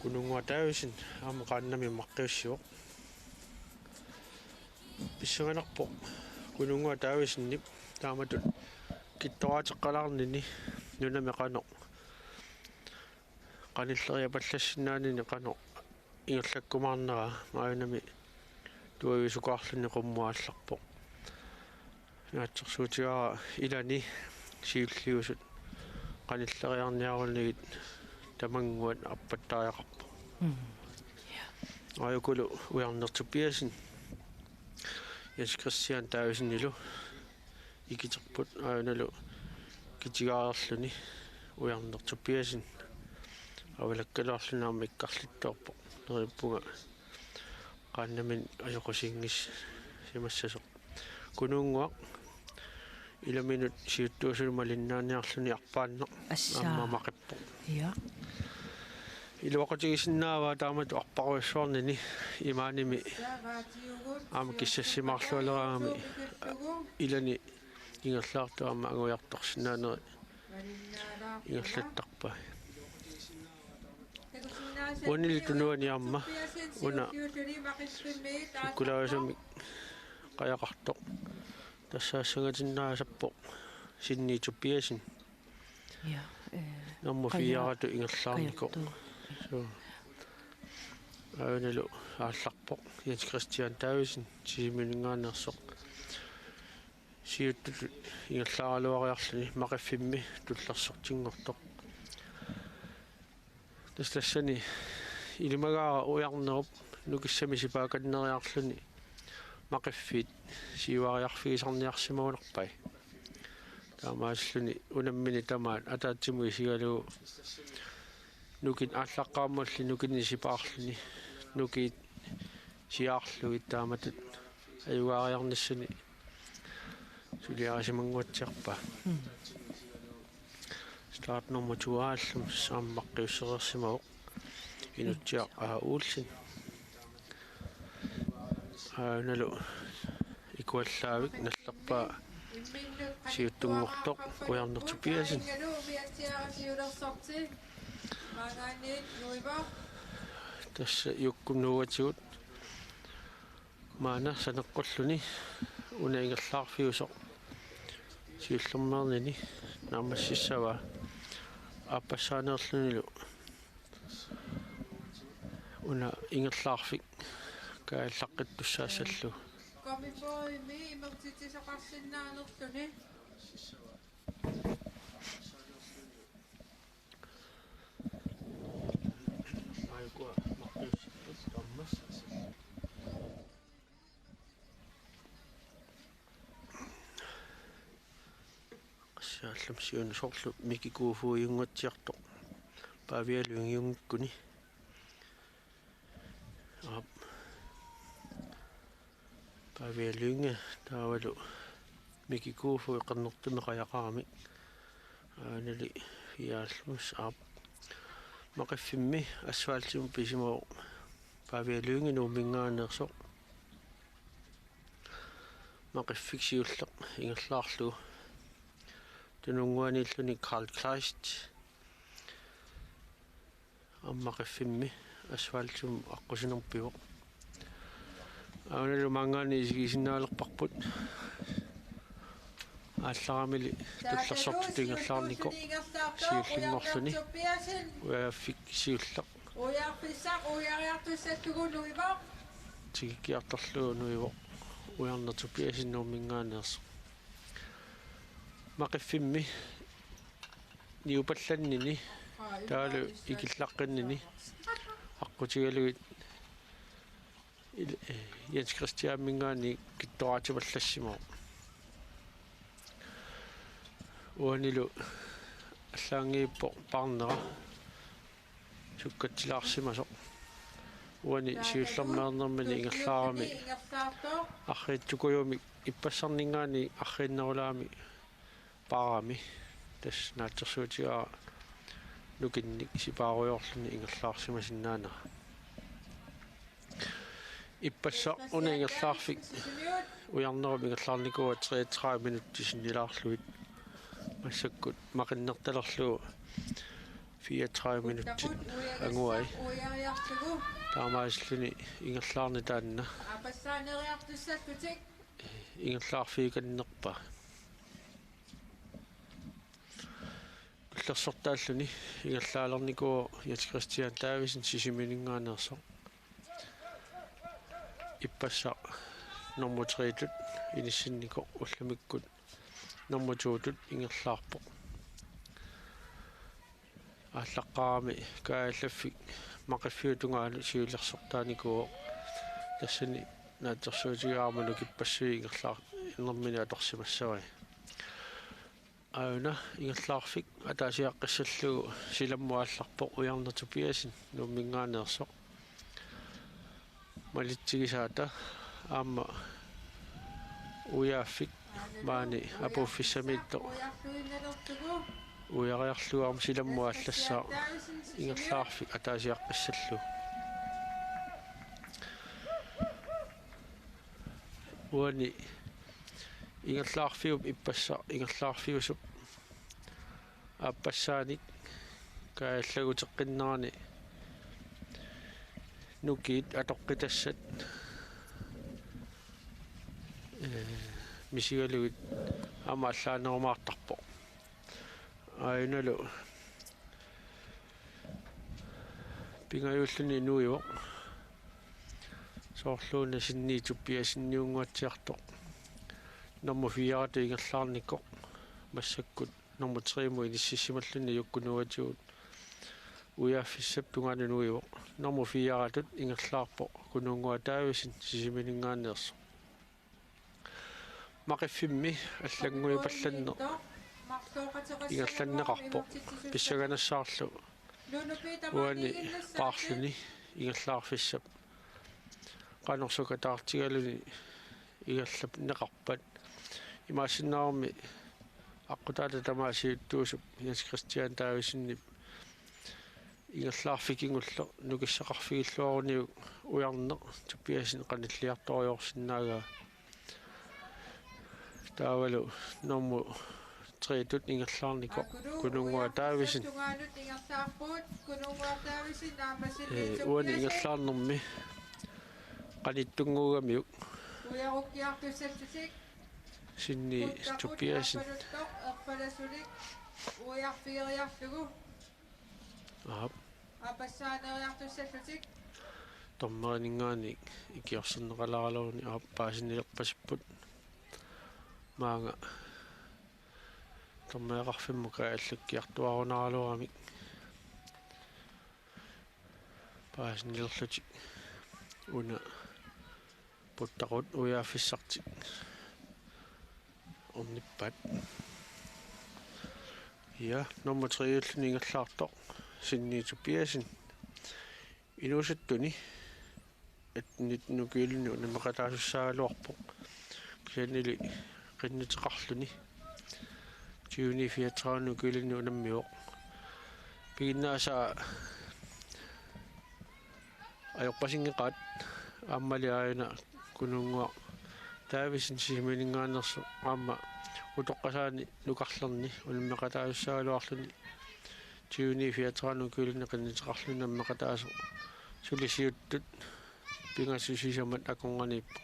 Kununnguaq Davidsen aamma qaannamik maqqiussivoq. Pissanganarpoq Kununnguaq Davidsenip taamatut kittoraateqqalaarnini nunami qanoq qanilleriapallassinnaanini qanoq ingerlakkumaarnera maanami tuaviusukaarluni qummut aallarpoq. Naatsorsuutigaara ilani siulliusut qanilleriarniarunigit tamannguat arpattariaqarpoq. Mm. Ja. Aajukulu Ujarneq Tobiassen Jens Christian Davidsenilu ikiterput aanalu kitigaarluni Ujarneq Tobiassen avalakkaluarluni aamma ikkarlittoorpoq. Neriuppunga qaannamik ajoqusinngissimassasoq. Kununnguaq ilaminut siuttuusunut malinnaaniarluni arpaannaq. Assaa. Aamma maqippoq. Ja. Iluaqutigisinnaavaa taamatut arparujussuarnini imaanimi aamma kissassimaarlualeraangami ilani ingerlaartut aamma angujartorsinnaaneri ingerlattarpai. Uanili tunuani aamma una sukkulaajusumik qajaqartoq tassaassangatinnaassappoq Sinni Tobiassen. Ja, eh, nummer qaja-, fire-tut ingerlaarnikoq. Qajortoq. Suu. Aanalu aallarpoq Jens Christian Davidsen Sisimiuninngaanneersoq. Siuttutut ingerlaaraluariarluni Maqiffimmi tullersortinngortoq. Tassa tassani ilimagaara Ujarnerup nukissami sipaakanneriarluni Maqiffiit siuariarfigisarniarsimagunarpai. Taamaasilluni unammini tamaat ataatsimut isigalugu nukit aallaqqaammulli nukinnik sipaarluni, nukit siaarlugit taamatut ajugaariarnissani suliarisimannguatsiarpaa. Start nummer to aallum saammaqqissereersimavoq Inutsiaq A. Olsen. Aanalu ikuallaavik nallerpaa siuttunngortoq Ujarneq Tobiassen. Tassa Jukkup nuuatigut maanna saneqqulluni una ingerlaarfiusoq siullermeernini naammassissavaa aappassaaneerlunilu una ingerlaarfik kaajallaqqittussaassallugu. Komifodimi imertitsisoqarsinnaanerluni. Qassiaallum siun soorlu Miki Kofoediunnguatsiartoq Pavia Lyngiunngikkuni. Aap. Pavia Lynge taavalu Miki Kofod qernertumik qajaqaramik. Aanali fiaallus aap. Maqiffimmi asfaltimut pisimavoq Pavia Lynge Nuumminngaanneersoq. Maqiffik siulleq ingerlaarlugu. Tununnguaniilluni Carl Kleist. Aamma maqiffimmi asfaltimut aqqusinermut pivoq. Aanalu maanngaanniit isigisinnaalerparput. Aallaramili tullersortitut ingerlaarnikoq siullinngorluni. Ujaffik siulleq. Ujarfissaq ujarartussallugu nuivoq. Tikikkiartorlugu nuivoq. Ujarneq Tobiassen Nuumminngaanneersoq. Maqiffimmi niupallannini taavalu ikillaqqinnini aqqutigalugit il-, eh, Jens Christianiminngaanniit kittoraatimallaasimavoq. Uanilu allaanngippoq paarnera sukkatsilaarsimasoq. Uani siullermeernermini ingerlaarami arriitsukujumik ippassarninngaanniit arriinnerulaami paarami. Tassa naatsorsuutigaara nukinnik sipaarujoorluni ingerlaarsimasinnaanera. Ippassaq una ingerlaarfik ujarnerup ingerlaarnikuuaa treogtredive minutsit sinnilaarlugit. Massakkut maqinnertalerlugu fireogtredive minutsit anguai. Taamaasilluni ingerlaarneq taanna ingerlaarfiukannerpaa. Tullersortaalluni ingerlaalernikuuvoq Jens Christian Davidsen Sisimiuninngaanneersoq. Ippassaq nummer tre-tut inissinnikoq ullumikkut nummer to-tut ingerlaarpoq. Aallaqqaarami kaajallaffik maqiffiup tungaanut siulersortaanikuuvoq. Tassani naatsorsuutigaara aamma nukippassuit ingerlaarnermini atorsimassavai. Aana ingerlaarfik ataasiaqqissallugu silammut aallarpoq Ujarneq Tobiassen Nuumminngaanneersoq. Malitsigisaata aamma Ujaaffik maani apuuffissamiittoq ujariarlugu aamma silammut aallassaaq ingerlaarfik ataasiaqqissallugu. Uani ingerlaarfiup ippassaq ingerlaarfiusup aappassaanik kaajallaguteqqinnerani nukiit atoqqitassat, ee, misigalugit aamma allaanerumaartarpoq. Ainalu pingajuulluni nuivoq. Soorluuna sinniituppiasinniunnguatsiartoq. Nummer fire-tut ingerlaarnikoq. Massakkut nummer tre-mut inississimalluni Jukkunuatigut ujaaffissap tungaanut nuivoq. Nummer fire-tut ingerlaarpoq Kunuunnguaq Davidsen Sisimiuninngaanneersoq. Maqiffimmi allannguipallanneq ingerlanneqarpoq. Pissanganassaarlu uani paarluni ingerlaarfissap qanoq sukataartigaluni ingerlanneqarpat. Imaassinnaagami aqqutaata tamaat siuttuusup Jens Christian Davidsenip ingerlaarfik kingulleq nukissaqarfigilluaruniuk ujarneq Tobiassen qanilliartorujoorsinnaagaa. Taavalu nummer tre-tut ingerlaarnikoq Kununnguaq Davidsen. Ee, uani ingerlaarnermi qanittunnguugamiuk. Sinni Tobiassen. Aap. Dommerininngaanniit ikiorserneqalaaraluaruni, aap, paasinilerpasipput. Maanga dommereqarfimmut kaajallakkiartuaarunaraluaramik. Paasinilerlutik una puttaqut ujaaffissartik ornippaat. Ja, nummer tre-ulluni ingerlaartoq Sinni Tobiassen. Inuusuttuni attenitten ukiulinni unammeqataasussaagaluarpoq. Kisiannili qinnuteqarluni tyveni fireogtredive ukiulinni unammivoq. Piginnaasaa ajorpasinngeqaat, aammali aajuna Kununnguaq Davidsen Sisimiuninngaanneersoq aamma utoqqasaani nukarlerni unammeqataasussaagaluarluni tyveni fireogtredive ukiulinni qinnuteqarluni unammeqataasoq suli siuttut pingasut sisamat akornanniippoq.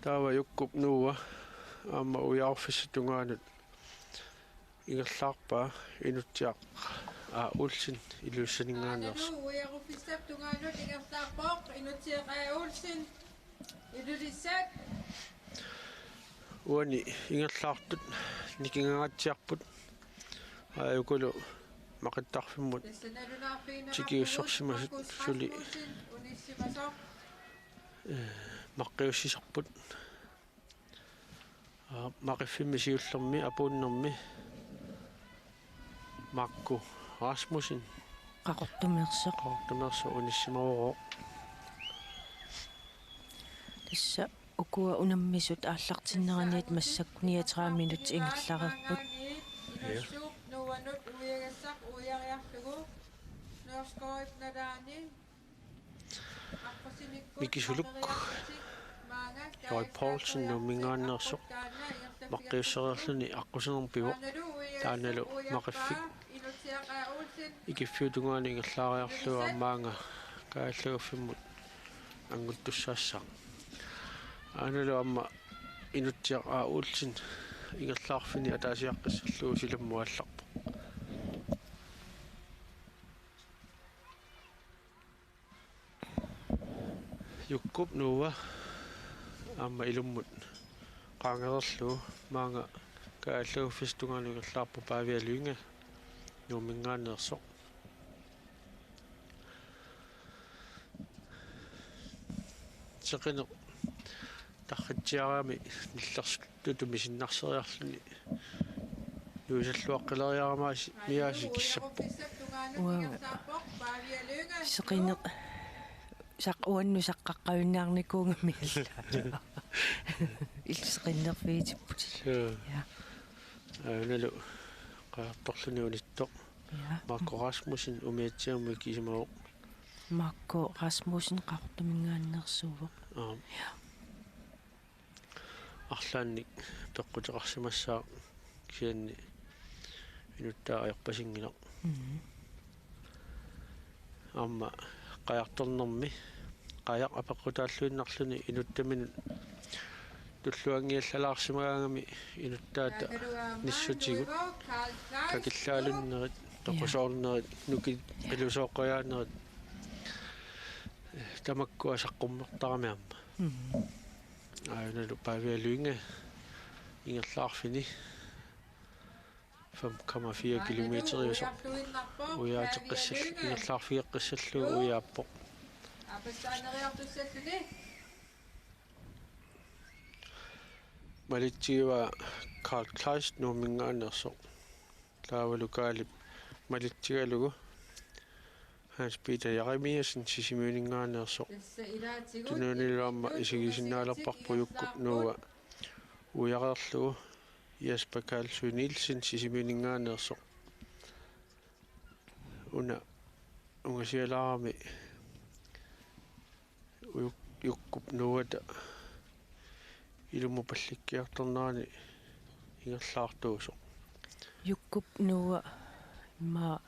Taava Jukkup Noah aamma ujaruffissap tungaanut ingerlaarpaa, Inutsiaq A. Olsen Ilulissaninngaanneersoq. Aanalu ujaruffissap tungaanut ingerlaarpoq Inutsiaq A. Olsen Ilulissat. Uani ingerlaartut nikingaatsiarput. Aajukulu maqittarfimmut tikiussorsimasut suli, ee, maqqiussisarput. Aa, Maqiffimmi siullermi apuunnermi Marco Rasmussen. Qaqortumeersoq. Qaqortumeersoq unissimavorooq. Tassa ukua unammisut aallartinneraniit massakkut niogtredive minutsit ingerlareerput. Ja. Miki Suluk, Joy Poulsen Nuumminngaanneersoq maqqiussereerluni aqqusinermi pivoq. Taannalu Maqiffik Ikiffiup tungaanut ingerlaariarlugu aamma maanga kaajallaguffimmut anguttussaassaaq. Aanalu aamma Inutsiaq A. Olsen ingerlaarfini ataasiaqqissallugu silammut aallarpoq. Jukkup Noah aamma ilummut qaangereerlugu maanga kaajallaguffissap tungaanut ingerlaarpoq Pavia Lynge Nuumminngaanneersoq. Seqineq tarritsiarami nillersutut misinnarsereerluni nuisalluaqqileriaramiuk aasiit kissappoq. Uanga seqineq saq-, uannut saqqaqqajunnaarnikuugami alla. Illit seqinnerfigitipput. Suu. Ja. Aanalu qajartorluni unittoq. Ja. Marco Rasmussen umiatsiamut ikisimavoq. Marco Rasmussen Qaqortuminngaanneersuuvoq. Aap. Ja. Arlaannik peqquteqarsimassaaq kisianni inuttaa ajorpasinnginnaq. Mhm. Aamma qajartornermi qajaq apeqqutaalluinnarluni inuttaminut tulluanngiallalaarsimagaangami inuttaata nissutigut, kakillaalunnerit, ja, toqusoornerit, nukit qilusooqqajaanerit, tamakkua saqqummertarami aamma. Mhm. Aanalu Pavia Lynge ingerlaarfini fem komma fire kilometeriusoq ujaateqqissal-, ingerlaarfigeqqissallugu ujaappoq. Aapassaaneriartussalluni. Malitsigivaa Carl Kleist Nuumminngaanneersoq. Taavalu Carlip malitsigalugu Hans Peter Jeremiassen Sisimiuninngaanneersoq. Tunuanilu aamma isigisinnaalerparput Jukkup Nuua uiareerlugu Jesper Karlsøe Nielsen Sisimiuninngaanneersoq. Una ungasialaarami Ujuk-, Jukkup Nuuata ilumupallikkiartornerani ingerlaartuusoq. Jukkup Nuua immaqa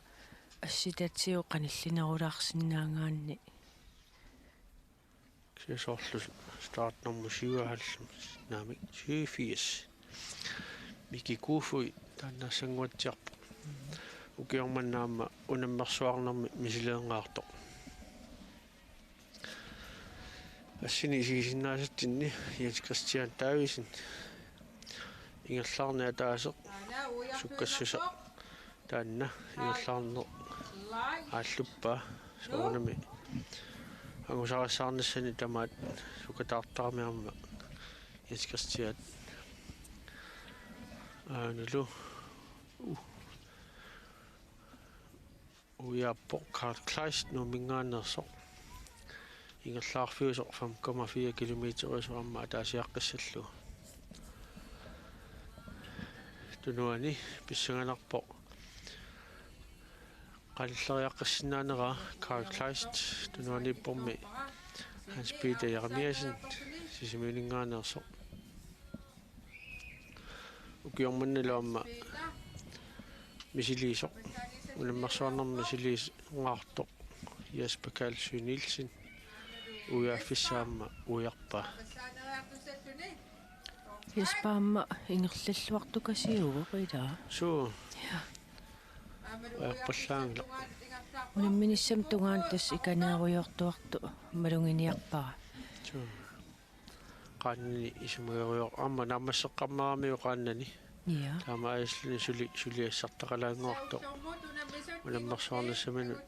assitatigut qanillinerulaarsinnaagaanni. Kisianni soorlu startnummer syvoghalvfems, naamik, syvogfirs. Miki Kofoed taanna assannguatsiarpoq. Ukioq manna aamma unammersuarnermi misileeqqaartoq. Assini isigisinnaasatsinni Jens Christian Davidsen ingerlaarneq ataaseq sukkassuseq taanna ingerlaarneq aalluppaa soorunami angusarissaarnissani tamaat sukataartarami aamma Jens Christian. Aanulu. Uh. Uiaappoq Carl Kleist Nuumminngaanneersoq. Ingerlaarfiusoq fem komma fire kilometeriusoq aamma ataasiaqqissallugu. Tunuani pissanganarpoq qanilleriaqqissinnaanera Carl Kleist, tunuaniippormi Hans Peter Jeremiassen Sisimiuninngaanneersoq. Ukioq mannalu aamma misiliisoq, unammersuarnermi misiliisoqartoq Jesper Karlsøe Nielsen, uiaaffissaq aamma uiarpaa. Jesper aamma ingerlalluartukasiuvoq ilaa. Suu. Ja. Uiarpallaanngilaq. Unamminissamut tungaanut tassa ikaneerujoortuartoq maluginiarpara. Suu. Qaannani isumagerujoor-, aamma naammasseqqammeramiuk qaannani. Ja. Taama ajallaani suli, suliassartaqalaannguartoq. Unammersuarnissaminut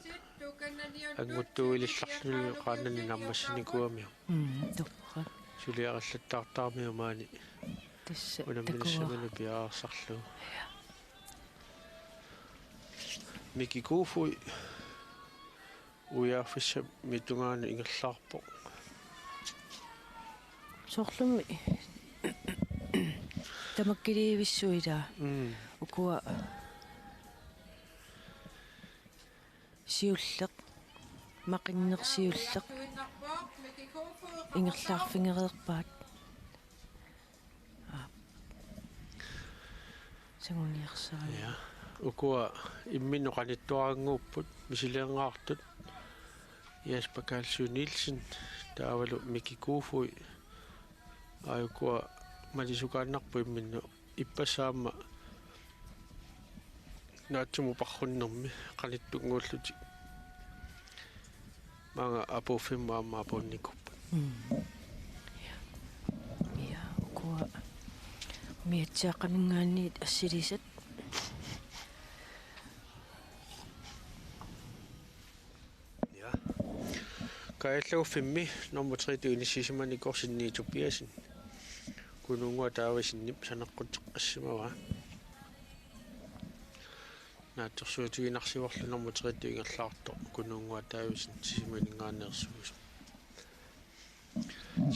annguttuuilillarluni qaannani naammassinikuuamiuk. Mm, torrak. Suliarillattaartaramiuk maani. Tassa unamminissaminut takuara piareersarlugu. Ja. Miki Kofoed uiaaffissami tungaanut ingerlaarpoq. Soorlumi tamakkiliivissuit ilaa. Mm. Ukua siulleq, maqinneq siulleq ingerlaarfigereerpaat. Aap. Sanguniarsaraa. Ja. Ukua imminnut qanittuarannguupput, misileeqqaartut. Jesper Karlsøe Nielsen, taavalu Miki Kofoed. Aa, ukua malisukaannarput imminnut. Ippassaq aamma naatsumut parrunnermi qanittunnguullutik. Maanga apuuffimmut aamma apuunnikuupput. Mm. Ja. Ja, ukua umiatsiaaqqaminngaanniit assilisat. Ja. Kaajallaguffimmi nummer tre-tut inissisimanikuuvoq Sinni Tobiassen. Kunuunnguaq Daavidsenip saneqquteqqissimavaa. Naatsorsuutiginarsivorlu nummer tre-tut ingerlaartoq Kunuunnguaq Daavidsen Sisimiuninngaanneersuusoq.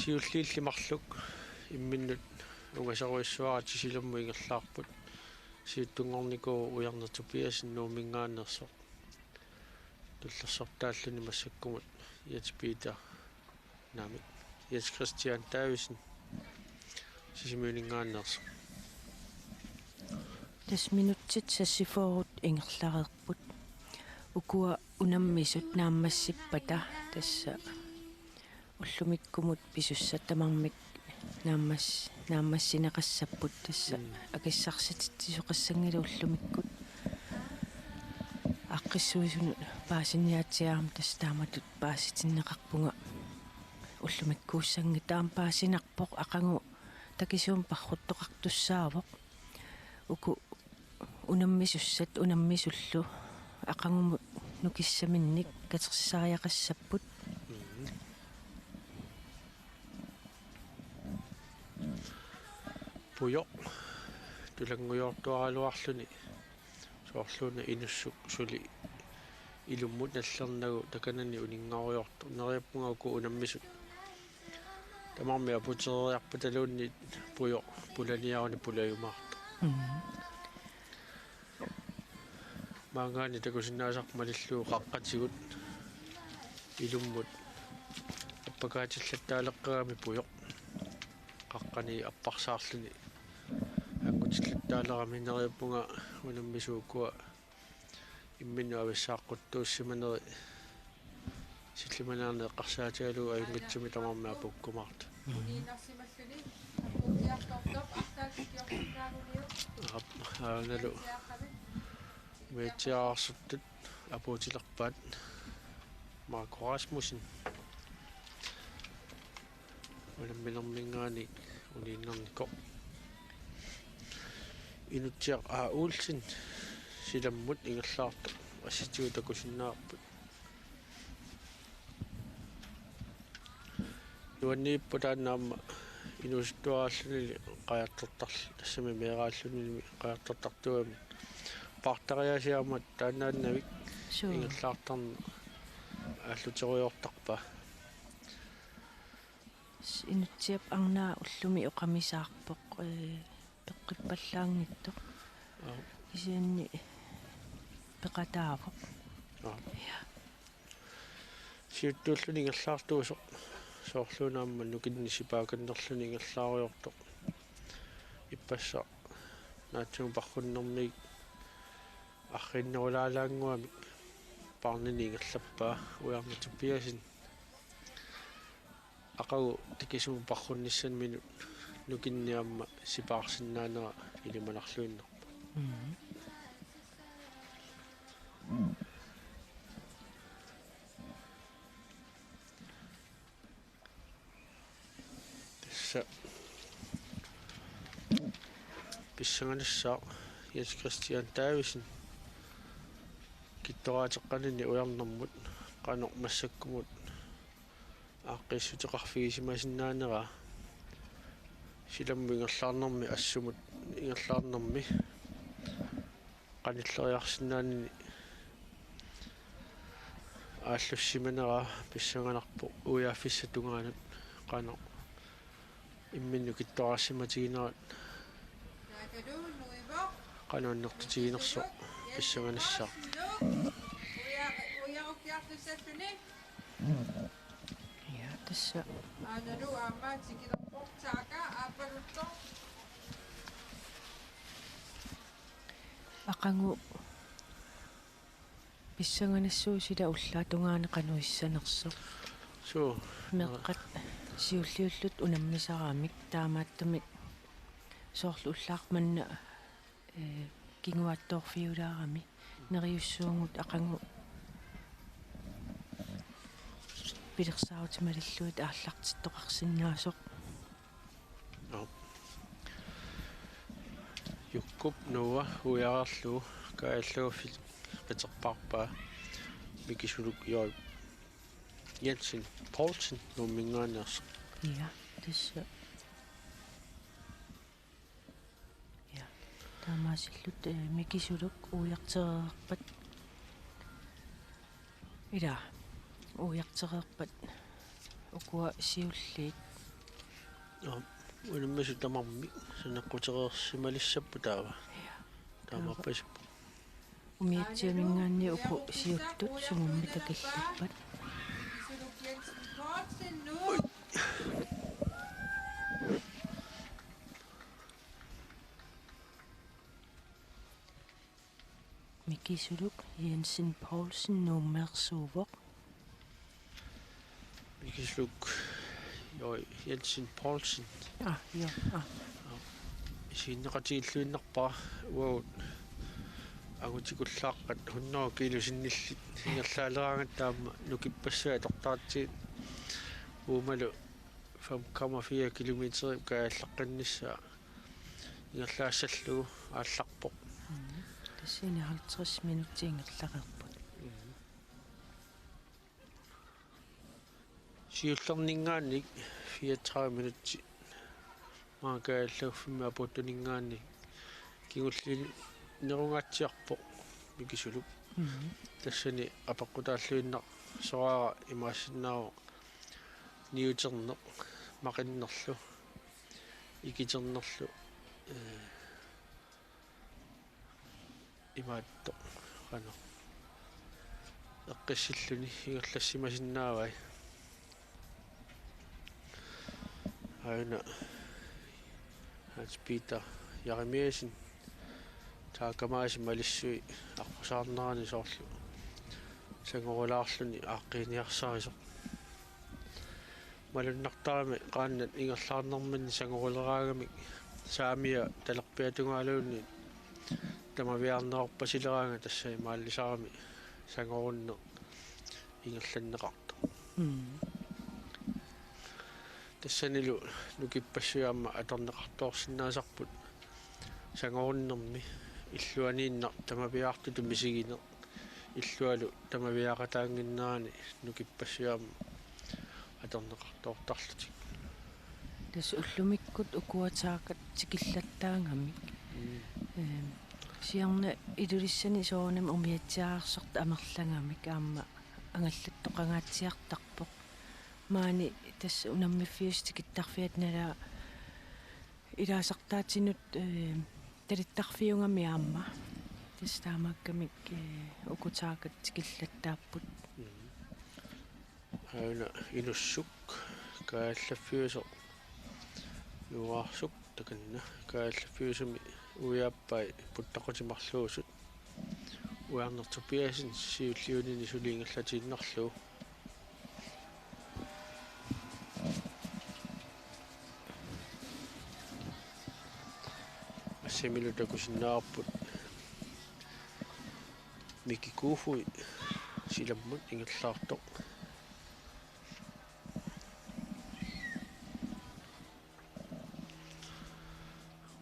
Siulliilli marluk imminnut ungasorujussuara Tisilummut ingerlaarput. Siuttunngornikuuvoq Ujarneq Tobiassen Nuumminngaanneersoq. Tullersortaalluni massakkumut Jens Peter, naamik, Jens Christian Davidsen Sisimiuninngaanneersoq. Tassa minutsit seksogfyrre ingerlareerput. Ukua unammisut naammassippata tassa ullumikkumut pisussat tamarmik naammas-, naammassineqassapput tassa. Mm. Akissarsititsisoqassanngilaq ullumikkut. Aaqqissuisunut paasiniaatsiarama tassa taamatut paasitinneqarpunga ullumikkuussanngitsoq. Taama paasinarpoq, aqagu takisuumik parruttoqartussaavoq. Uku unammisussat unammisullu aqagumut nukissaminnik katersisariaqassapput. Mhm. Pujoq tulanngujoortuaraluarluni soorluuna inussuk suli ilummut nallernagu takanani uninngarujoortoq, neriuppunga uku unammisut tamarmik aputereeriarpataluunniit pujoq pulaniaruni pulajumaartoq. Mm. Maanngaanniit takusinnaasarput malillugu qaqqatigut ilummut appakaatillattaaleqqagami pujoq qaqqani apparsaarluni anngutillattaalerami. Neriuppunga unammisut ukua imminnut avissaaqquttuussimaneri sillimaniarneq eqqarsaatigalugu ajunngitsumik tamarmik apuukkumaartut. Aap, aanalu umiatsiaararsuttut apuutilerpaat Marco Rasmussen. Unamminerminngaanniit uniinnarnikoq. Inutsiaq A. Olsen silammut ingerlaartoq assitigut takusinnaavarput. Nuanniippoq taanna aamma inuusuttuaraallunili qajartortar-, tassami meeraallunili qajartortartuugami. Paartariaasiarmat taannaannavik. Suu. Ingerlaartarneq aalluterujoortarpaa. S-, Inutsiap arnaa ullumi oqamisaarpoq, ee, peqqippallaanngitsoq. Aap. Kisianni peqataavoq. Aap. Ja. Siuttuulluni ingerlaartuusoq soorluuna aamma nukinnik sipaakannerluni ingerlaarujoortoq. Ippassaq naatsumik parrunnermik arriinnerulaalaannguamik paarnini ingerlappaa Ujarneq Tobiassen. Aqagu tikisumut parrunnissaminut nukinnik aamma sipaarsinnaanera ilimanarluinnarpoq. Mhm. Tassa pissanganassaaq Jens Christian Davidsen kittoraateqqanini ujarnermut qanoq massakkumut aaqqiissuteqarfigisimasinnaanera silammut ingerlaarnermi assumut ingerlaarnermi qanilleriarsinnaanini aallussimanera pissanganarpoq uiaaffissap tungaanut qanoq imminnut kittoraasimatiginerat qanoq annertutiginersoq pissanganassaaq. Ja, tassa. Aanalu aamma tikilerpoq taaka aappaluttoq. Aqagu pissanganassuusilu ullaap tungaanut qanoq issanersoq. Suu. Meeqqat siulliullutik unammisaramik taamaattumik soorlu ullaaq manna, ee, kinguaattoorfiulaarami neriussuugut aqagu pilersaarutit malillugit aallartittoqarsinnaasoq. Aap. Jukkup Noah uiareerlugu kaajallaguffik qiterpaarpaa Mikisuluk J. Jensen Poulsen Nuumminngaanneersoq. Ja, tassa. Ja. Taamaasillutik, eh, Mikisuluk uiartereerpat. Ila, uiartereerpat ukua siulliit. Aap, unammisut tamarmik saneqqutereersimalissapput taava. Ja. Taamaappassuk. Umiatsiaminngaanniit uku siuttut sumummi takillippat. Mikisuluk Jensen Poulsen Nuummeersuuvoq. Mikisuluk J. Jensen Poulsen. Ah, ja, ah. Isiginneqatigiilluinnarpara uagut angutikullaaqqat hundrede kilo sinnillit ingerlaaleraangatta aamma nukippassuit atortaratsigit uumalu fem komma fire kilometer kaajallaqqinnissaa ingerlaassallugu aallarpoq. Mhm. Tassani halvtreds minutsit ingerlareerput. Mhm. Siullerninngaanniit fireogtredive minutsit Maanga kaajallaguffimmi apuuttuninngaanniit kingulliunerungaatsiarpoq Mikisuluk. Mhm. Tassani apeqqutaalluinnaq soraara imaassinnaavoq niuterneq, maqinnerlu, ikiternerlu, ee, imaattoq, qanoq, eqqissilluni ingerlassimasinnaavai. Aajuna Hans Peter Jeremiassen taakamaasi malissui aqqusaarnerani soorlu sangorulaarluni aaqqiiniarsarisoq. Malunnartarami qaannat ingerlaarnerminni sangoruleraangamik saamia talerpiatungaluunniit tamaviaarnerorpasileraangat, tassa imaallisarami sangorunneq ingerlanneqartoq. Mm. Tassanilu nukippassuit aamma atorneqartoorsinnaasarput sangorunnermi illuaniinnaq tamaviaartutut misigineq, illualu tamaviaaqataannginnerani nukippassuit aamma atorneqartoortarlutik. Tassa ullumikkut ukua taakat tikillattaangamik. Mm. Ehm, siorna Ilulissani soorunami umiatsiaarsortut amerlagamik aamma angallattoqangaatsiartarpoq. Maani tassa unammiffiusup tikittarfiata nalaa ilaasartaatinut, ehm, talittarfiugami aamma. Tassa taamaakkamik, eh, uku taakat tikillattaapput. Mm. Aajuna Inussuk kaajallaffiusoq Nuuarsuk takanna kaajallaffiusumi uiaappai puttaqutimarluusut Ujarneq Tobiassen siulliunini suli ingerlatiinnarlugu. Assimilu takusinnaavarput Miki Kofoed silammut ingerlaartoq.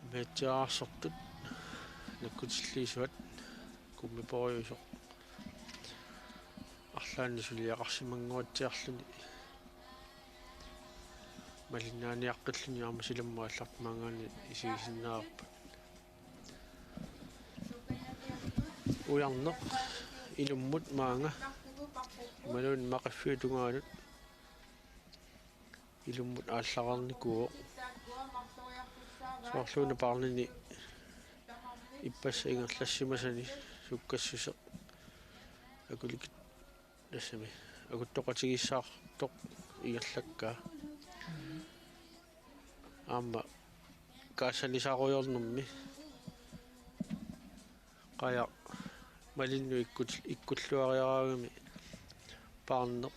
Umiatsiaarsortut nakkutilliisuat kummiporujusoq arlaanni suliaqarsimanguatsiarluni malinnaaniaqqilluni aamma silammut aallartimaanngaanniit isigisinnaavarput. Ujarneq ilummut maanga imaluunniit maqiffiup tungaanut ilummut aallarnikuuvoq. Soorluuna paarnini ippassaq ingerlassimasani sukkassuseq akulikit-, tassami akuttoqatigiissaartoq ingerlakkaa. Aamma kaassalisaarujoornermi qajaq malinnut ikkut-, ikkulluariaraangami paarneq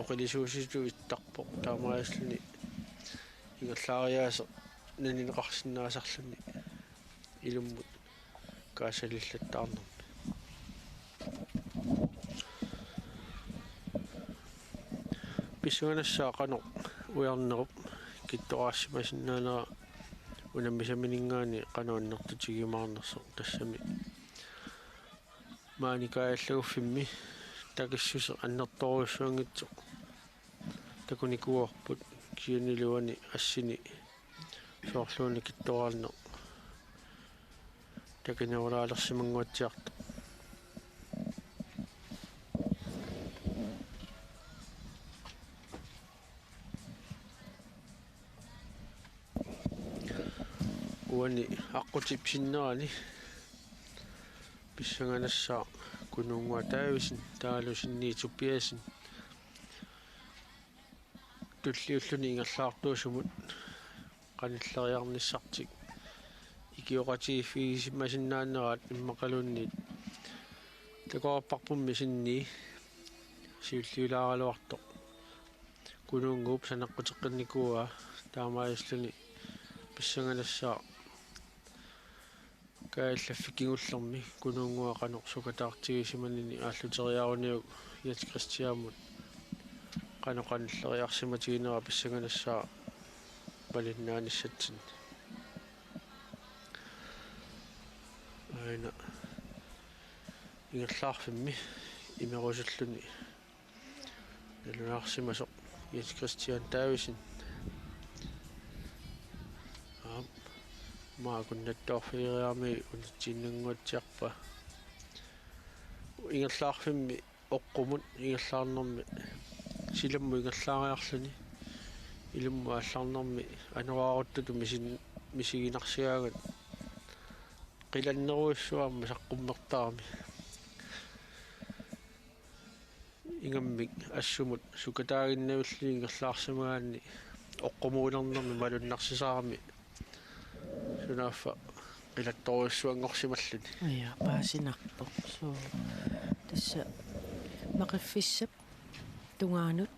oqilisuusutut ittarpoq, taamaalilluni ingerlaariaaseq nanineqarsinnaasarluni ilummut kaassalillattaarnermi. Pissanganassaaq qanoq Ujarnerup kittoraassimasinnaanera unammisamininngaanniit qanoq annertutigiumaarnersoq, tassami maani kaajallaguffimmi takissuseq annertoorujussuanngitsoq takunikuuarput, kisiannili uani assini soorluuna kittoraanneq takinerulaalersimanguatsiartoq. Uani aqqutip sinnerani pissanganassaaq Kunuunnguaq Davidsen, taavalu Sinni Tobiassen tulliulluni ingerlaartuusumut qanilleriarnissartik ikioqatigiiffigisimasinnaanerat immaqaluunniit takoreerparpummi Sinni siulliulaaraluartoq. Kunuunnguup saneqquteqqinnikuuaa, taamaalilluni pissanganassaaq kaajallaffik kingullermi Kunuunnguaq qanoq sukataartigisimanini aalluteriaruniuk Jens Christianimut qanoq qanilleriarsimatiginera pissanganassaaq malinnaanissatsinni. Aajuna ingerlaarfimmi imerusulluni nalunaarsimasoq Jens Christian Davidsen. Aamma akunnattoorfigeriarmagit unitsiinnannguatsiarpaa. Ingerlaarfimmi oqqumut ingerlaarnermi silammut ingerlaariarluni. Ilumut aallarnermi anoraaruttutut misin-, misiginarsigaangat qilannerujussuarmik saqqummertarami. Ingammik assumut sukataaginnavilluni ingerlaarsimagaanni oqqumuulernermi malunnarsisarami sunaaffa qilattorujussuanngorsimalluni. Ja, paasinarpoq. Suu. Tassa Maqiffissap tungaanut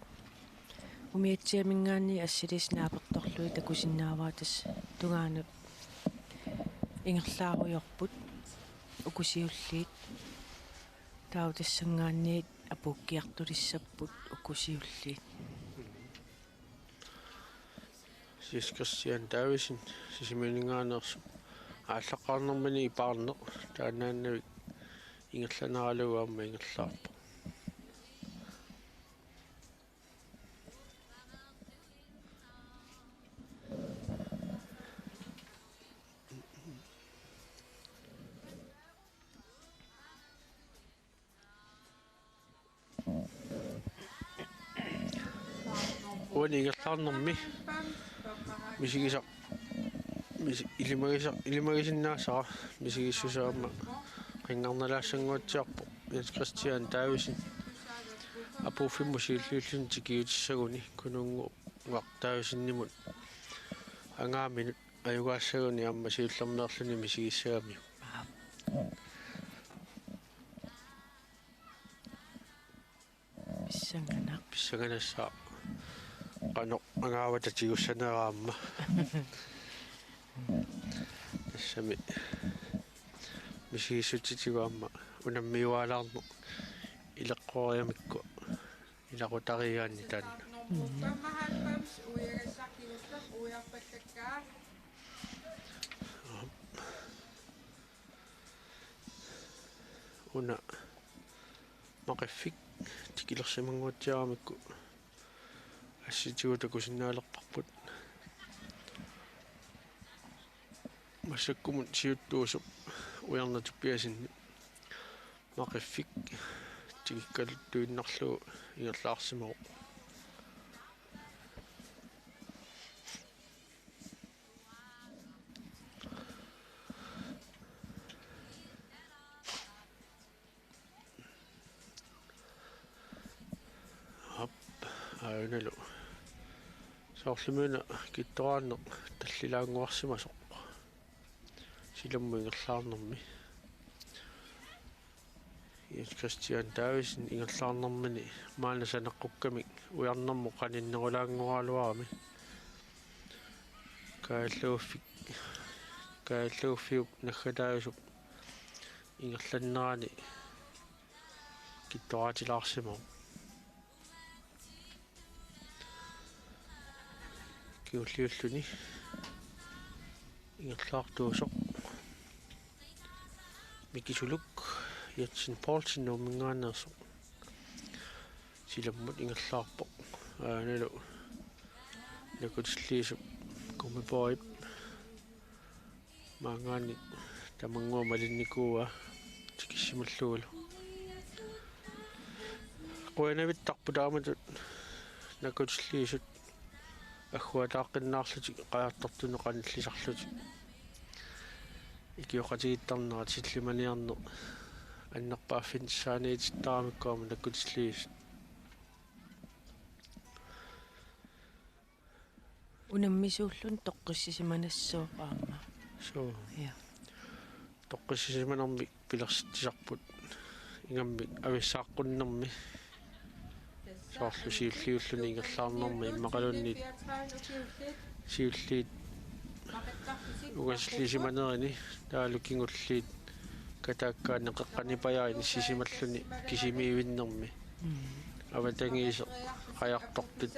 umiatsiamingaanniit assiliisut naapertorlugit takusinnaavara, tassa tungaanut ingerlaarujoorput uku siulliit. Taava tassanngaanniit apuukkiartulissapput uku siulliit. Jens Christian Davidsen Sisimiuninngaanneersoq aallaqqaarnermini ipaarneq taannaannavik ingerlaneralugu aamma ingerlaarpoq. Uani ingerlaarnermi misigisaq, misi-, ilimagisaq, ilimagisinnaasara misigissusaa aamma qinngarnalaassannguatsiarpoq Jens Christian Davidsen apuuffimmut siulliulluni tikiutissaguni Kununnguaq Davidsenimut angaaminut ajugaassaguni aamma siullermeerluni misigissagamiuk. Pissanganaq. Pissanganassaaq qanoq angaavata tigussanera aamma. Tassami misigissutitigut aamma unammiuaalaarneq ileqqoriamikku ilaqutariigaanni taanna. Nummer femoghalvfems, uiagassaq kingulleq, uiarpakkakkaa. Una Maqiffik tikilersimannguatsiaramikku assitigut takusinnaalerparput. Massakkumut siuttuusoq Ujarnaq Tobiassenip Maqiffik tikikkaluttuinnarlugu ingerlaarsimavoq. Aap, aanalu. Soorlumi una kittoraanneq tallilaannguarsimasoq. Silammut ingerlaarnermi. Jens Christian Davidsen ingerlaarnermini maanna saneqqukkamik ujarnermut qaninnerulaanngoraluarami. Kaajalluguffik, kaajalluguuffiup naggataajusup ingerlannerani kittoraatilaarsimavoq. Kingulliulluni ingerlaartuusoq Miki Suluk Jensen Poulsen Nuumminngaanneersoq silammut ingerlaarpoq. Aanalu nakkutilliisup Kummipoorip maanngaanniit tamanngua malinnikuuaa tikissimallugulu. Qujanavittarput taamatut nakkutilliisut agguataaqqinnaarlutik qajartortunut qanillisarlutik. Ikioqatigiittarnerat sillimaniarneq annerpaaffinnissaaniitittaramikku aamma nakkutilliisut. Unammisuulluni toqqissisimanassaaq aamma. Suu. Ja. Toqqissisimanermik pilersitsisarput ingammik avissaaqqunermi. Soorlu siulliulluni ingerlaarnermi immaqaluunniit siulliit ungasillisimanerini taavalu kingulliit kataakkaanni qeqqanipajaaq inissisimalluni kisimiivinnermi. Mm. Avatangiiseq qajartortut,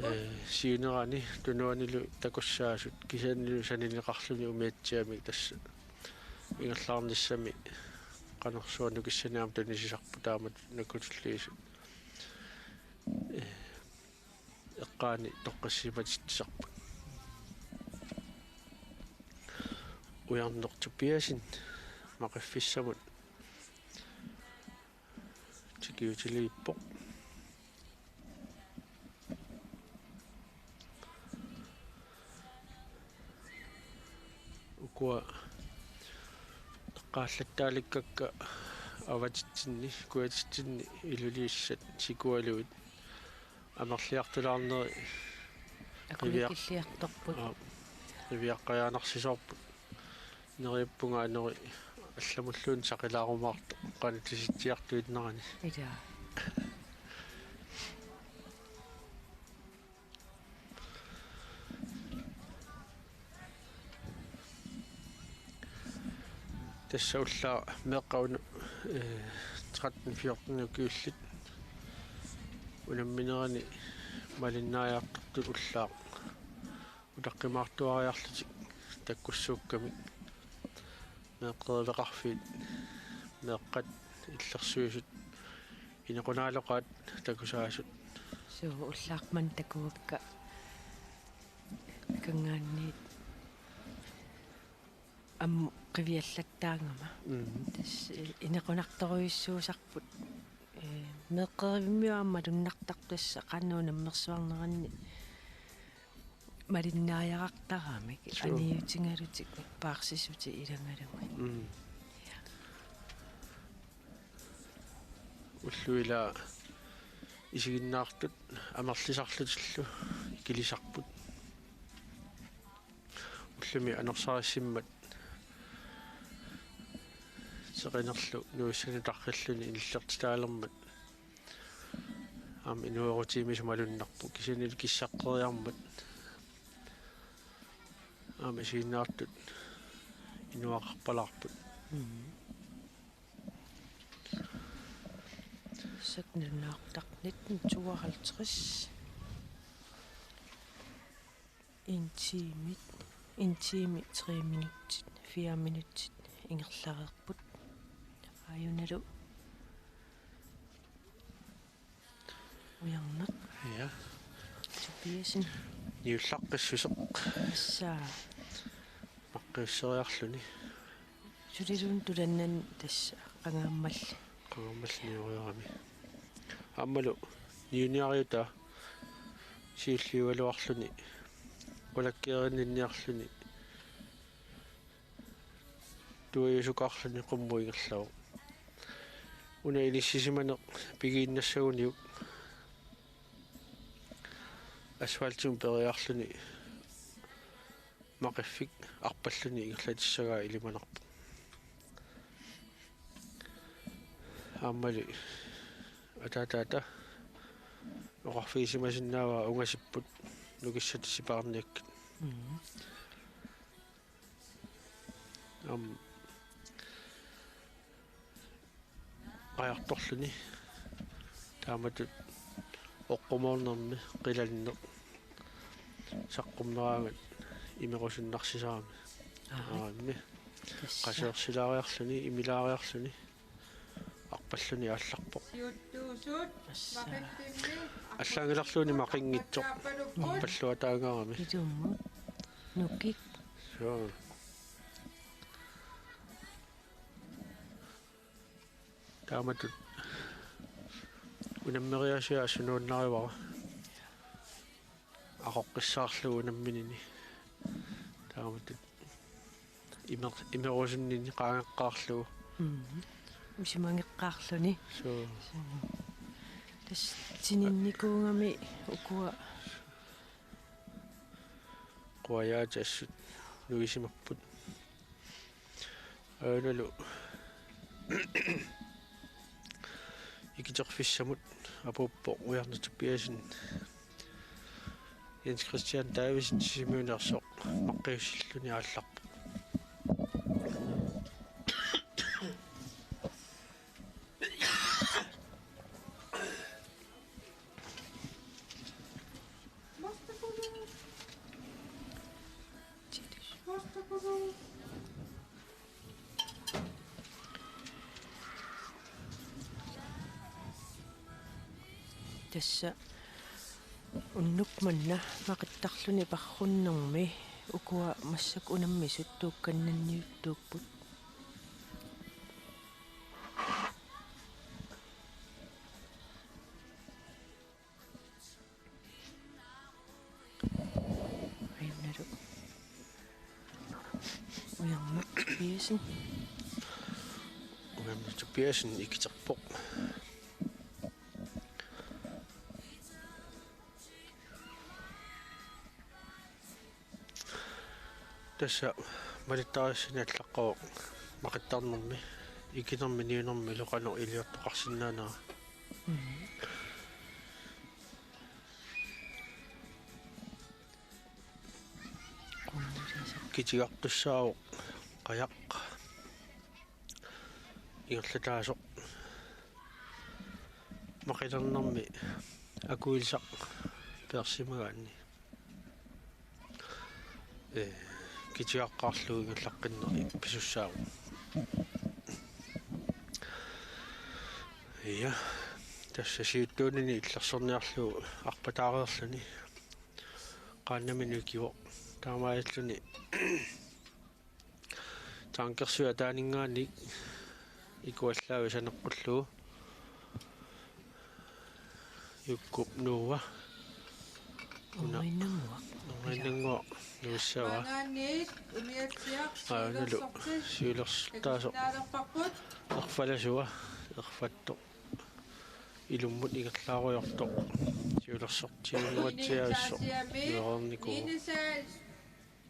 ee, siunerani tunuanilu takussaasut kisiannili sanineqarluni umiatsiamik tassa ingerlaarnissami qanorsuaq nukissanik aamma tunisisarput taamatut nakkutilliisut, ee, eqqaani toqqissisimatitsisarput. Ujarneq Tobiassen Maqiffissamut tikiutilerpoq. Ukua eqqaallattaalikkakka avatitsinni, kujatitsinni Ilulissat sikualuit amerliartulaarneri qiviaq-, akulikilliartorput. Aa, qiviaqqajaannarsisoorput. Neriuppunga anori allamulluunniit saqilaarumaartoq qanoq tisitsiartuinnarani. Ilaa. Tassa ullaaq meeqqat una, eh, tretten fjorten ukiullit unamminerani malinnaajartortut ullaaq utaqqimaartuariarlutik takkussuukkamik. Meeqqeriveqarfiit, meeqqat, illersuisut, inequnaaleraat takusaasut. Suu, ullaaq manna takuakka kanngaanniit aamma qiviallattaagama. Mm. Tassa inequnartorujussuusarput. Ee, meeqqerivimmi aamma malunnartarpoq tassa qanoq unammersuarneranni malinnaajarartaramik. Suu. Aniutigalutik paarsisutit ilagalugit. Mm. Ullut ila isiginnaartut amerlisarlutillu ikilisarput. Ullumi anorsarissimmat seqinerlu nuissanut tarrilluni inillertitaalermat aamma inuerutigimisut malunnarpoq, kisiannili kissaqqeriarmat aamma isiginnaartut inuaqarpalaarput. Mhm. Tassa nitten tooghalvtreds. En time, en time, tre minutsit, fire minutsit ingerlareerput. Aajunalu ujarneq. Ja. Tobiassen. Niullaqqissuseq. Tassa. Maqqiusseriarluni. Suliluunniit tulannani tassa qangaammalli. Qangaammalli niureerami. Aammalu niuniariutaa siulliugaluarluni, qulakkeerinninniarluni, tuajusukaarluni qummut ingerlavoq. Una inissisimaneq pigiinnassaguniuk asfaltimut periarluni maqiffik arpalluni ingerlatissagaa ilimanarpoq. Aammali ataataata oqarfigisimasinnaavaa ungasipput nukissatut sipaarniakkit. Mhm. Aamma qajartorluni taamatut oqqumoornermi qilanneq saqqummeraangat imerusunnarsisarami. Aa. Aammi. Tassa. Qaseersilaariarluni, imilaariarluni, arpalluni aallarpoq. Tassa. Allaanngilaq maqinngitsoq. Arpalluataangaarami. Ilumut. Nukik. Suu. Taamatut unammeriaasia assunuunnarivara. Aqoqqissaarlugu unamminini. Taamatut imer-, imerusunnini qaangeqqaarlugu. Mhm. Isumangeqqaarluni. Suu. Suu. Tassa tininnikuugami ukua. Quajaat assut nuisimapput. Aanalu ikiterfissamut apuuppoq Ujarneq Tobiassen, Jens Christian Davidsen Sisimiuneersoq maqqiussilluni aallarpoq. Tassa unnuk manna maqittarluni parrunnermi Ukua massakkut unammisut tuukkannanniuttuupput. Ajunalu. Ujarneq Tobiassen. Ujarneq Tobiassen ikiterpoq. Tassa malittarisassani allaqqavoq maqittarnermi, ikinermi niunermilu qanoq iliortoqarsinnaanera. Mhm. Kitigartussaavoq qajaq. Ingerlataasoq. Maqilernermi akuilsaq peersimagaanni. Ee, kitigaqqaarlugu ingerlaqqinneq pisussaavoq. Ja, tassa siuttuunini illersorniarlugu arpataareerluni. Qaannamini ikivoq. Taamaalilluni tankersui ataaninngaanniit ikuallaavi saneqqullugu. Jukkup Noah. Una. Orninnguaq. Orninnguaq nuissavaa. Maangaanniit umiatsiaq. Aajuna siulersortaasoq. Takusinnaalerparput. Erfalasua. Erfattoq. Ilummut ingerlaarujoortoq. Siulersortiunnguatsiavissoq. Nuereernikuuvoq.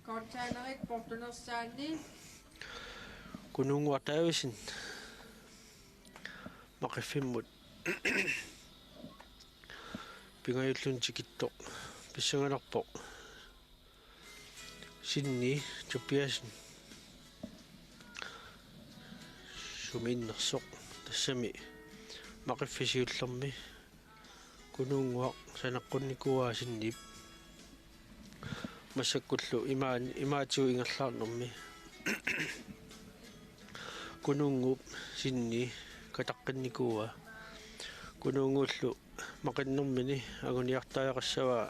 Containerit portunersaanni. Kunuunnguaq Davidsen. Maqiffimmut. Pingajulluni tikittoq. Pissanganarpoq. Sinni Tobiassen. Sumi innersoq. Tassami maqiffik siullermi. Kunuunnguaq saneqqunnikuuaa Sinnip. Massakkullu imaan-, imaatigut ingerlaarnermi. Kunuunnguup Sinni kataqqinnikuuaa. Kunuunnguullu maqinnermini anguniartariaqassavaa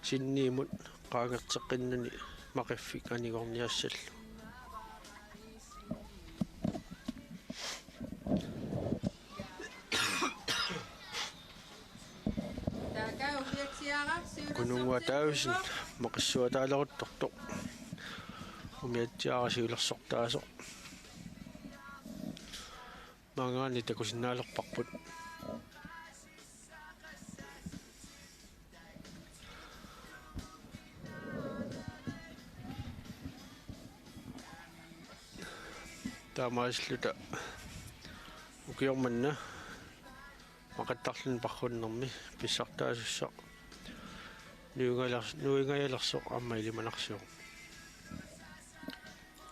Sinniimut qaangerteqqinnani maqiffik anigorniassallu. Kunuunnguaq Davidsen maqissuataaleruttortoq. Umiatsiaq siulersortaasoq. Maangaanniit takusinnaalerparput. Taamaasilluta ukioq manna maqittarluni parrunnermi pissartaasussaq nuingaler-, nuingajalersoq aamma ilimanarsivoq.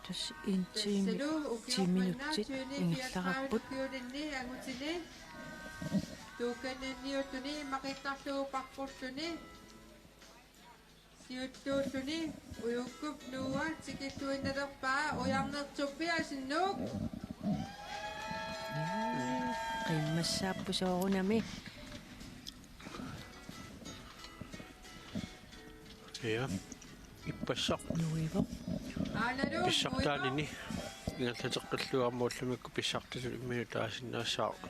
Tassa en time, ti minutsit ingerlarapput. Tuukkannanniuttuni maqittarlugu parrulluni. Siuttuulluni Ujukkup Noah tikilluinnalerpaa Ujarneq Tobiassen Nuuk. Qimmassaapput soorunami. Ja. Ippassaq. Nuivoq. Aanalu pissartaanini. Nuivoq. Ingerlateqqillugu aamma ullumikkut pissartatut imminut taasinnaassaaq.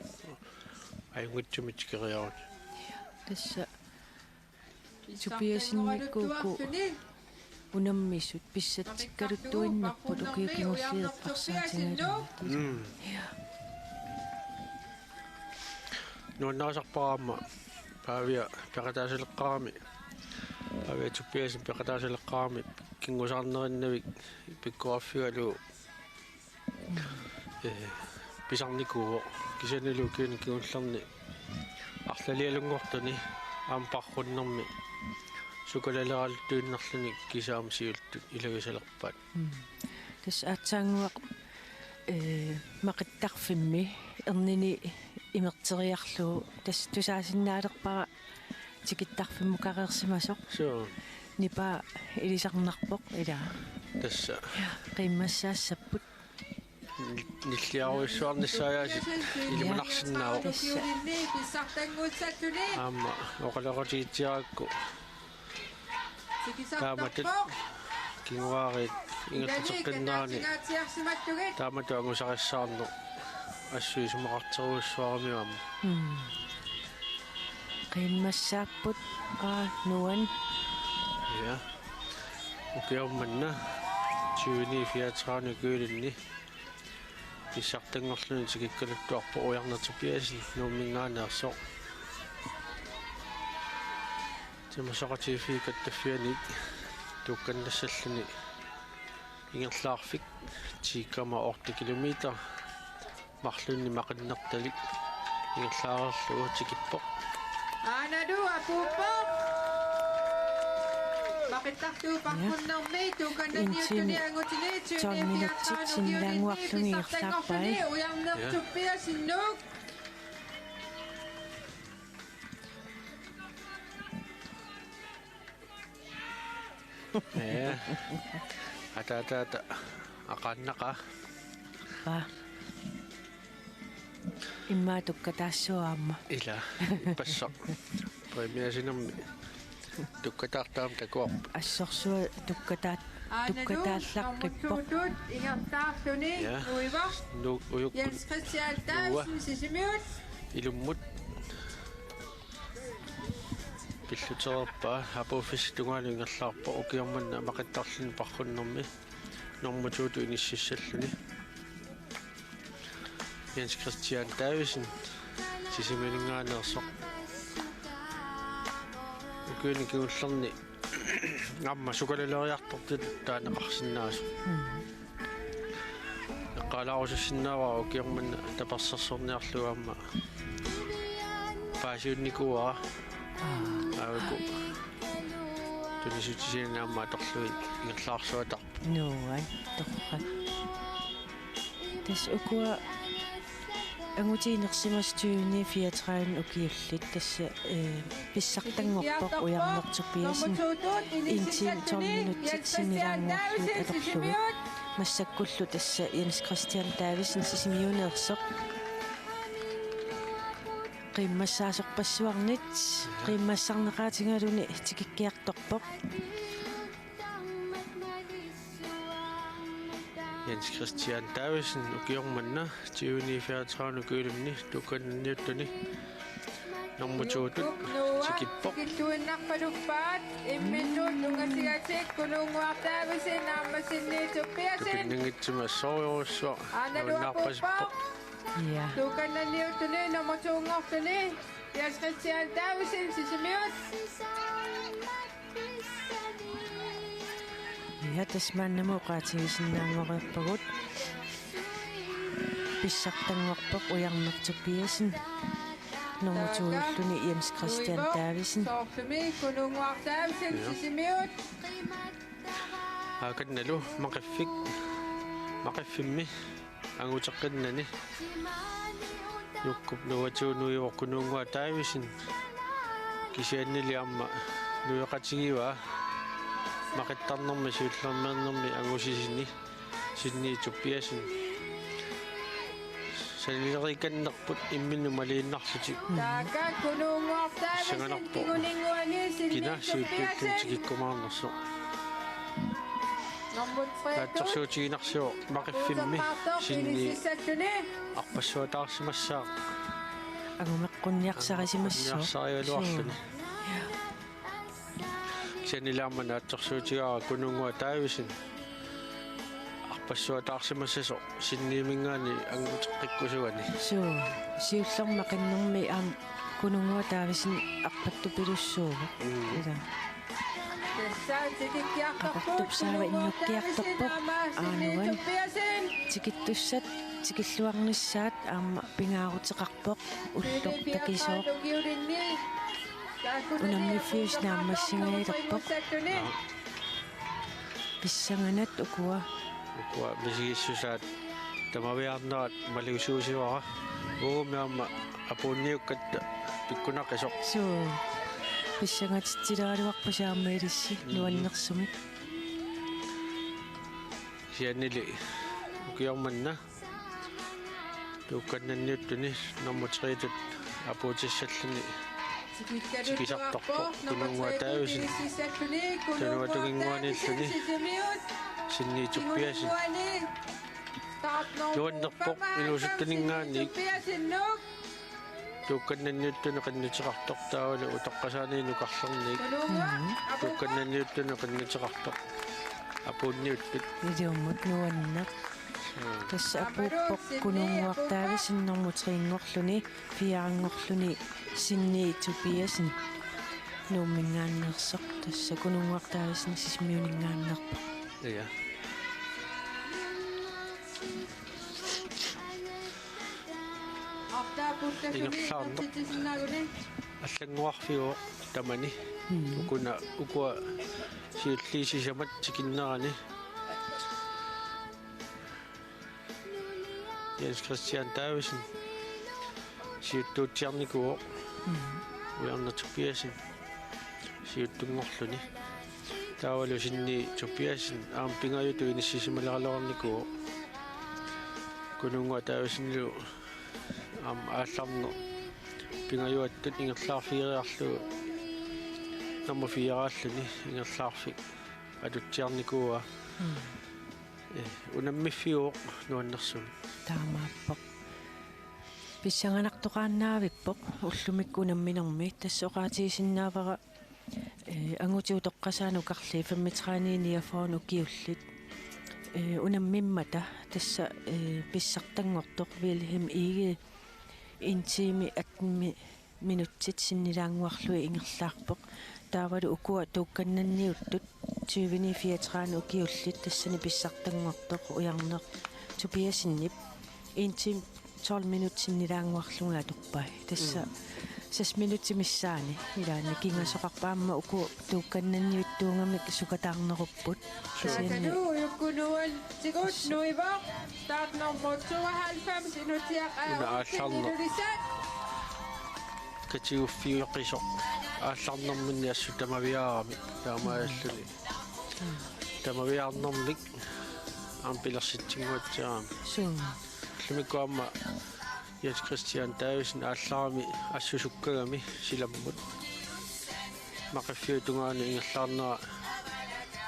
Ajunngitsumik tikeriaruni. Tassa Tobiassenimikkuuku unammisut pissatsikkaluttuinnarput ukiut kingulliit eqqarsaatigalugit. Mm. Ja. Nuannarisarpara aamma Paavia peqataasaleqqaarami. Paavia Tobiassen peqataasaleqqaarami kingusaarnerinnavik pikkoriffigalugu. Ee, pisarnikuuvoq kisianni ukiuni kingullerni arlalialunngortuni aamma parrunnermi sukalaleqaluttuinnarluni kisianni aamma siulittut ilagisalerpaat. Mm. Tassa aatsaannguaq, ee, maqittarfimmi ernini imerteriarlugu tassa tusaasinnaalerpara tikittarfimmukareersimasoq. Suu. Nipaa ilisarnarpoq ilaa. Tassa. Ja, qimmassaassapput. Nil-, nilliarujussuarnissaajaasit ilimanarsinnaavoq. Tassa. Aamma oqaloqatigitsiarakku. Taamatut. Kinguaariit ingerlateqqinnerani taamatut angusarissaarneq assut isumaqarterujussuarami aamma. Mm. Qiimmassaapput, aa, nuan. Ja. Ukioq manna tyveni fireogtredive ukiulinni pissartanngorluni tikikkaluttuarpoq Ujarneq Tobiassen Nuumminngaanneersoq. Timersoqatigiiffiup kattaffiani tuukkannassalluni ingerlaarfik ti komma otte kilometer marlunnik maqinnertalik ingerlaareerlugu tikippoq. Aanalu apuuppoq. Maqittartuup paqqunnermi tuukannanniuttuni angutini tolv minutsit sinnilaannguarlugit ingerlaarpai. Ujarneq Tobiassenuk. Ja. Ata, ata, ata. Aqaannaqaaq. Aa. Immaqa tukkataassuaq aamma. Ila, ippassaq. Præmiasinermi tukkataartaam takuarput. Assorsuaq tukkataat-, tukkataallaqqippoq. Aanalu, normu to-tut ingerlaarluni. Ja. Nuivoq. Nu-, ujukkut. Jens Christian Davidsen, Sisimiut. Ilummut. Pillutereerpaa, apuuffissap tungaanut ingerlaarpoq, ukioq manna maqittarluni paqqunnermi normu to-tut inississalluni. Jens Christian Davidsen, Sisimiuninngaanneersoq. Ukiuni kingullerni aamma sukaluleriartortitut taaneqarsinnaasoq. Mm. Eqqaalaarusussinnaavara ukioq manna tapersersorniarlugu aamma paasiunnikuuara. Aa. Aajuku. Tunisitsisiani aamma atorlugit ingerlaarsuatarpoq. Nuann, torrak. Tassa ukua angutiinersimasut tyveni fireogtredive ukiullit tassa, eh, pissartanngorpoq Ujarneq Tobiassen. Inti tolv minutsit sinnilaannguarlugit atorlugit. Massakkullu tassa Jens Christian Davidsen Sisimiuneersoq. Qiimmassaasorpassuarnit, qiimmassarneqaatigaluni tikikkiartorpoq. Jens Christian Davidsen ukioq manna tyveni fireogtredive ukiulinni tuukannanniuttuni normu to-tut tikippoq. Tikilluinnarpaluppaat imminnut ungasigatik Kunuunnguaq Davidsen aamma Sinni Tobiassen. Tupinnanngitsumik assorujussuaq. Aanalu apuuppoq. Ja. Tuukannanniuttuni normu to-nngorluni Jens Christian Davidsen Sisimiut. Ja, tassa maannamut oqaatigisinnaanngoreerpagut. Pissartanngorpoq Ujarneq Tobiassen. Normu to-ulluni Jens Christian Davidsen. Soorlumi Kunuunnguaq Davidsen Sisimiut. Aakannalu Maqiffik. Maqiffimmi anguteqqinnani. Jukkup nuatiunuivoq Kunuunnguaq Davidsen. Kisiannili aamma nuiqatigivaa. Maqittarnermi siullermeernermi angusisini Sinni Tobiassen. Sanileriikannerput imminnut maliinnarlutik. Taakku Kunuunnguaq Davidsen pissanganarpoq. Kinguninnguani Sinni Tobiassen. Kina siulliullugu tikikkumaarnersoq. Naatsorsuutiginarsivoq Maqiffimmi Sinni arpassuataarsimassaaq. Angumeqqunniarsarisimassaaq. Angumeqqunniarsarigaluarluni. Suu. Kisiannili aamma naatsorsuutigaara Kunuunnguaq Davidsen arpassuataarsimassasoq Sinniiminngaanniit anguteqqikkusugani. Suu, siullermik maqinnermi aamma Kunuunnguaq Davidsen arpattupilussuuvoq. Mm. Ila. Qaqortup saava innukkiartorpoq. Aa, nuann. Tikittussat tikilluarnissaat aamma pingaaruteqarpoq. Ulloq takisooq. Unammiffiusi naammassingajalerpoq. Pissanganaq ukua. Ukua misigissusaat tamaviaarnerat malugissuusivara. Uumi aamma apuunniukkatta pikkunaqisoq. Suu. Pissangatitsileraluarpusi aamma ilissi. Mhm. Nuannersumik. Kisiannili ukioq manna tuukkannanniuttuni normu tre-tut apuutissalluni Tikisartorpoq Kununnguaq Davidsen. Tunuatunnguaniilluni Sinni Tobiassen. Nuannerpoq inuusuttuninngaanniit. Tuukkannanniuttuni qinnuteqartoq taavalu utoqqasaaniit nukarlerniit. Tuukkannanniuttuni qinnuteqartoq. Apuunniuttut. Ilummut nuanneq. Tassa apuuppoq Kununnguaq Davidsen nummer tre-nngorluni, fire-nngorluni Sinni Tobiassen Nuumminngaanneersoq, tassa Kununnguaq Davidsen Sisimiuninngaanneerpoq. Ja. Ingerlaarneq allannguarfiuvoq tamani. Mm. Ukuna, ukua siulliit sisamat tikinnerani. Jens Christian Davidsen siuttuutsiarnikuuvoq. Mm. Ujarneq Tobiassen siuttunngorluni. Taavalu Sinni Tobiassen aamma pingajutut inissisimaleraluarnikuuvoq. Kununnguaq Davidsenilu aamma aallarneq pingajuattut ingerlaarfigeriarlugu nummer fire-ralluni ingerlaarfik atutsiarnikuuaa. Mm. Eh, unammiffiuvoq nuannersumik. Taamaappoq. Pissanganartoqaannavippoq ullumikkut unamminermi, tassa oqaatigisinnaavara, eh, angutit utoqqasaat nukarliit femogtredive niogfyrre ukiullit. Eh, unammimmata tassa, eh, pissartanngortoq Wilhelm Egede en time atten mi-, minutsit sinnilaannguarlugit ingerlaarpoq. Taavalu ukua tuukkannanniuttut tyveni fireogtredive ukiullit tassani pissartanngortoq Ujarneq Tobiassenip en time tolv minut sinnilaannguarlugit atorpai. Tassa, mm, seks minutsit missaanni ilaanni kingasoqarpoq, aamma uku tuukkannanniuttuugamik sukataarnerupput. Kisianni Taakalu ujukkut nuantigut nuivoq. Startnummer tooghalvfems, Inutsiaq A. Una Olsen, aallarneq Ilulissat. Katiguffiuqisoq aallarnerminni assut tamaviaarami taamaalluni. Tamaviaarnermik aamma pilersitsinnguatsiarami. Suu. Ullumikkut aamma Jens Christian Davidsen aallarami assut sukkagami silammut. Maqiffiup tungaanut ingerlaarnera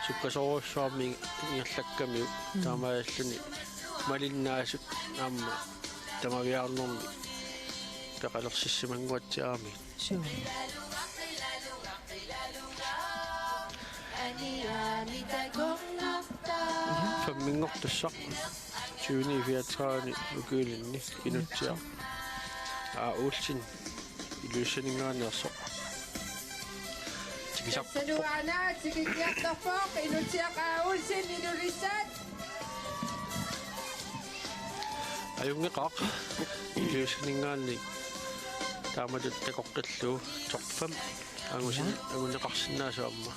sukkasoorujussuarmik ingerlakkamiuk. Mm. Taamaalluni malinnaasut aamma tamaviaarnermik peqalersissimannguatsiarami. Suu. Femminngortussaq tyveni fireogtredive ukiulinni Inutsiaq A. Olsen Ilulissaninngaanneersoq. Tikisarpoq. Tassalu aana tikikkiartorpoq Inutsiaq A. Olsen Ilulissat. Ajunngeqaaq Ilulissaninngaanniit taamatut takoqqillugu top fem angusin-, ja, anguneqarsinnaasoq aamma.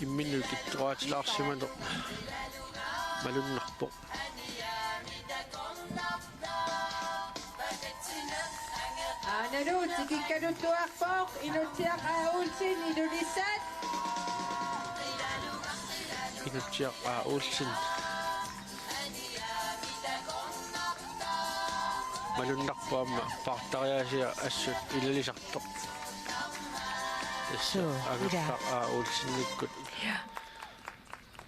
Imminut ittoqatilaarsimaneq malunnarpoq. Aanalu tikikkaluttuarpoq Inutsiaq A. Olsen Ilulissat. Inutsiaq A. Olsen. Malunnarpoq aamma paartariaasia assut ilalisartoq. Tassa, suu, Angerlaq, ilaa, A. Olsenikkut. Ja.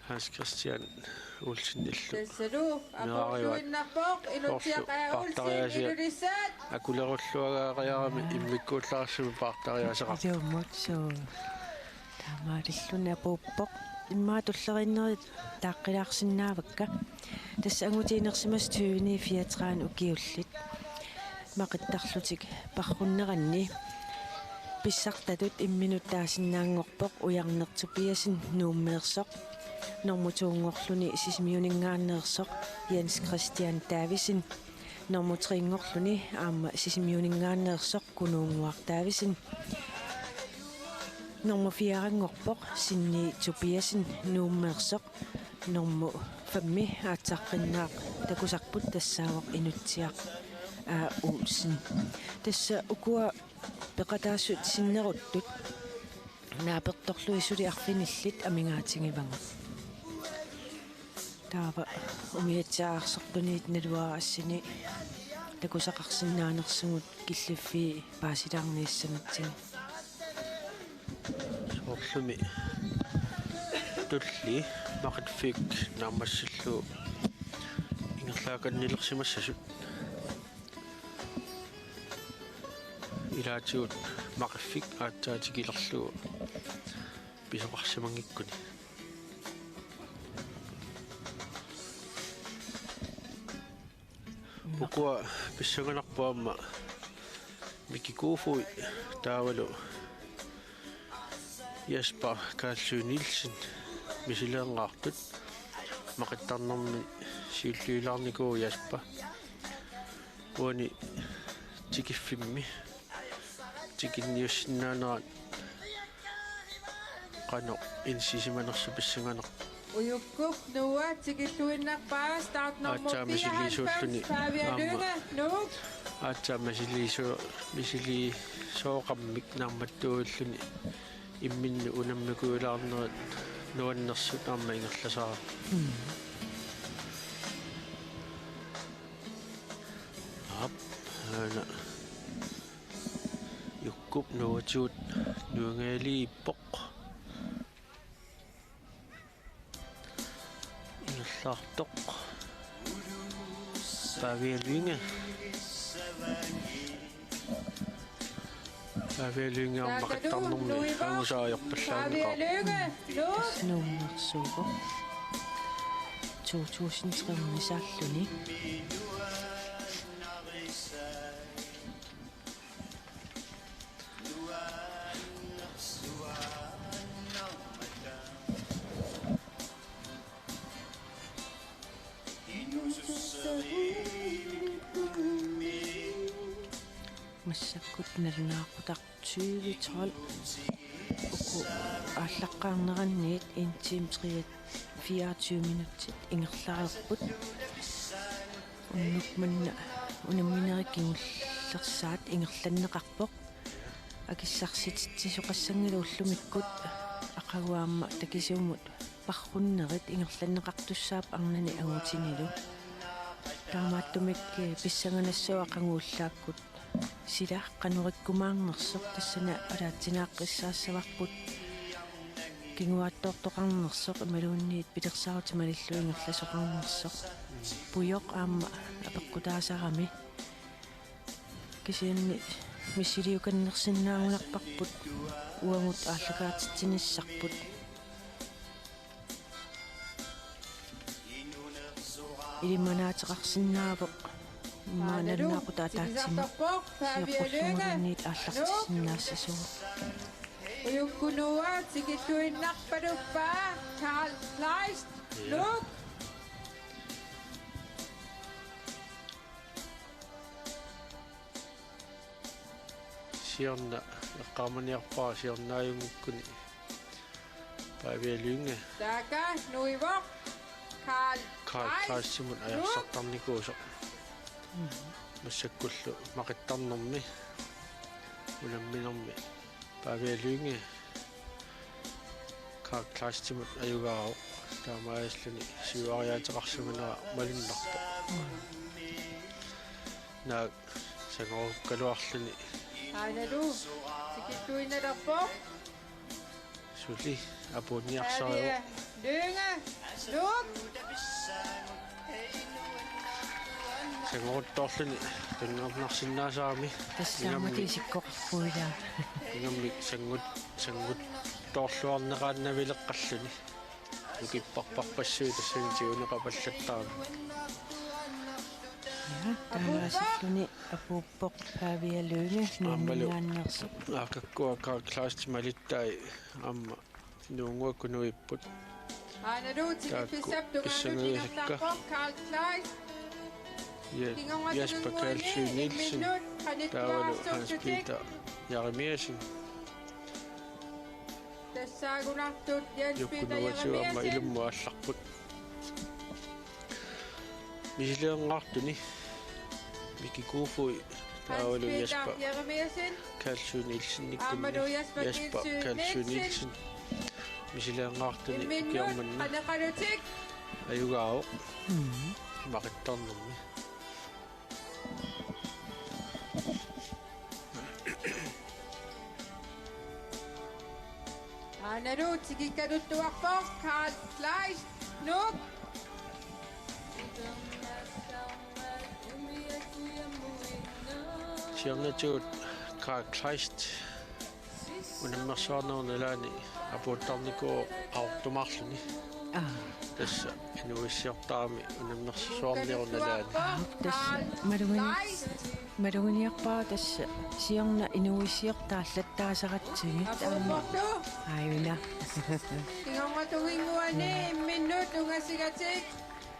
Hans Christian Olsenillu. Tassalu meeraarivaat apuulluinnarpoq Inutsiaq A. Olsen paartariaasia Ilulissat. Akulerulluagaariarami, mm, immikkuullarissamik paartariaaseqarpoq. Ilummut, suu. Taamaalilluni apuuppoq. Immaqa tulleriinnerit taaqqilaarsinnaavakka. Tassa angutit inersimasut tyveni fireogtredive ukiullit maqittarlutik parrunneranni pissartatut imminut taasinnaanngorpoq Ujarneq Tobiassen Nuummeersoq, nummer to-nngorluni Sisimiuninngaanneersoq Jens Christian Davidsen, nummer tre-nngorluni aamma Sisimiuninngaanneersoq Kunuunnguaq Davidsen. Nummer fire-nngorpoq Sinni Tobiassen Nuummeersoq. Nummer fem-i aatsaqqinnaaq takusarput, tassaavoq Inutsiaq A. Olsen. Tassa ukua peqataassut sinneruttut naapertorlugit suli arfinillit amigaatigivagut. Taava umiatsiaarsortunit naluara assini takusaqarsinnaanersugut killiffii paasilaarniassamatsigit. Soorlumi tulli Maqiffiup naammassillugu ingerlaakannilersimassasut. Ilaatigut Maqiffik aatsaat tikilerlugu pisoqarsimanngikkuni. Ukua pissanganarpoq aamma Miki Kofoed taavalu Jasper Karlsøe Nielsen misileerngaartut. Maqittarnermi siulliulaarnikuuvoq Jasper. Uani tikiffimmi tikinniussinnaanerat qanoq inissisimanersoq pissanganarpoq. Ujukkup Noah tikilluinnarpaa startnummer fireoghalvfems, Pavia Lynge, Nuuk. Aatsaat misiliisu-, misiliisooqarmik naammattuulluni imminnut unammikuulaarnerit nuannersut aamma ingerlasaarami. Mm. Aap, aana. Ujukkup Noatigut nuingaliippoq. Ingerlaartoq Pavia Lynge. Pavia Lynge aamma maqittarnermi angusaajarpallaanneqaaq. Nuummersuuvoq. To tusind tre hundrede saalluni. Massakkut nalunaaqutaq tyve tolv. Uku aallaqqaarneranniit en time tre, fireogtyve minutsit ingerlareerput. Unnuk manna unamminerit kingullersaat ingerlanneqarpoq. Akissarsititsisoqassanngilaq ullumikkut aqagu aamma takisuumut parrunnerit ingerlanneqartussaapput arnani angutinilu. Taamaattumik, eh, pissanganassaaq aqagu ullaakkut sila qanoq ikkumaarnersoq tassani alaatsinaaqqiissaassavarput. Kinguaattoortoqarnersoq imaluunniit pilersaarutit malillugu ingerlasoqarnersoq. Pujoq aamma apeqqutaasarami. Kisianni missiliukannersinnaagunarparput uagut aallakaatitsinissarput. Ilimanaateqarsinnaavoq. Immaqa nalunaaqutaq ataatsimut sioqqullugu malunniit aallartissinnaassasugut. Ujukkunuua tikilluinnarpaluppaa Karl Kleist, Nuuk. Siorna eqqaamaniarpara siornaajunngikkunik Pavia Lynge. Taaka nuivoq Karl Karl Kleist. Kleistimut ajorsartarnikuusoq. Massakkullu maqittarnermi unamminermi Pavia Lynge Karl Kleistimut ajugaavoq, taamaalilluni siuariaateqarsimanera malunnarpoq. Naak sangorukkaluarluni. Aanalu tikilluinnalerpoq. Suli apuunniarsarivoq. Pavia Lynge, Nuuk. Sangoruttoorluni tunniornarsinnaasarami. Tassaammat ingammik isikkoqarpoq ilaa. Ingammik sangut-, sanguttoorluarneqaannavileqqalluni. Nukipparparpassuit tassani tiguneqapallattarami. Ja, taamaasilluni apuuppoq Pavia Lynge. Aammalu nuummingaanneersoq. Aakakkua Karl Kleist malittai aamma Nuunnguakkut nuipput. Aanalu tikiffissap tungaanut ingerlavoq Karl Kleist. Ja, Jasper Karlsøe Nielsen. Taavalu Hans Peter Jeremiassen. Tassaagunartut Jens Peter Jeremiassen. Ujukkunuatigut aamma ilummut aallarput. Misileerngaartuni Miki Kofoed taavalu Jasper Karlsøe Nielsenikkunni. Jasper Karlsøe Nielsen. Misileerngaartuni ukiormanna. Imminnut qaneqalutik. Ajugaavoq. Mm. Imaqittarnermi. Aanalu tikikkaluttuarpoq Karl Kleist, Nuuk. Siornatigut Karl Kleist unammersuarnerup nalaani apuuttarnikuuvoq qaqortumaarluni. Aa. Tassa inuuissiortarami unammersuarnerup nalaani. Aa, tassa malugini-, maluginiarpara tassa siorna inuuissiortaa allattaasaratsigit aamma. Aajuna. Kingorna tunginnguani imminnut ungasigatik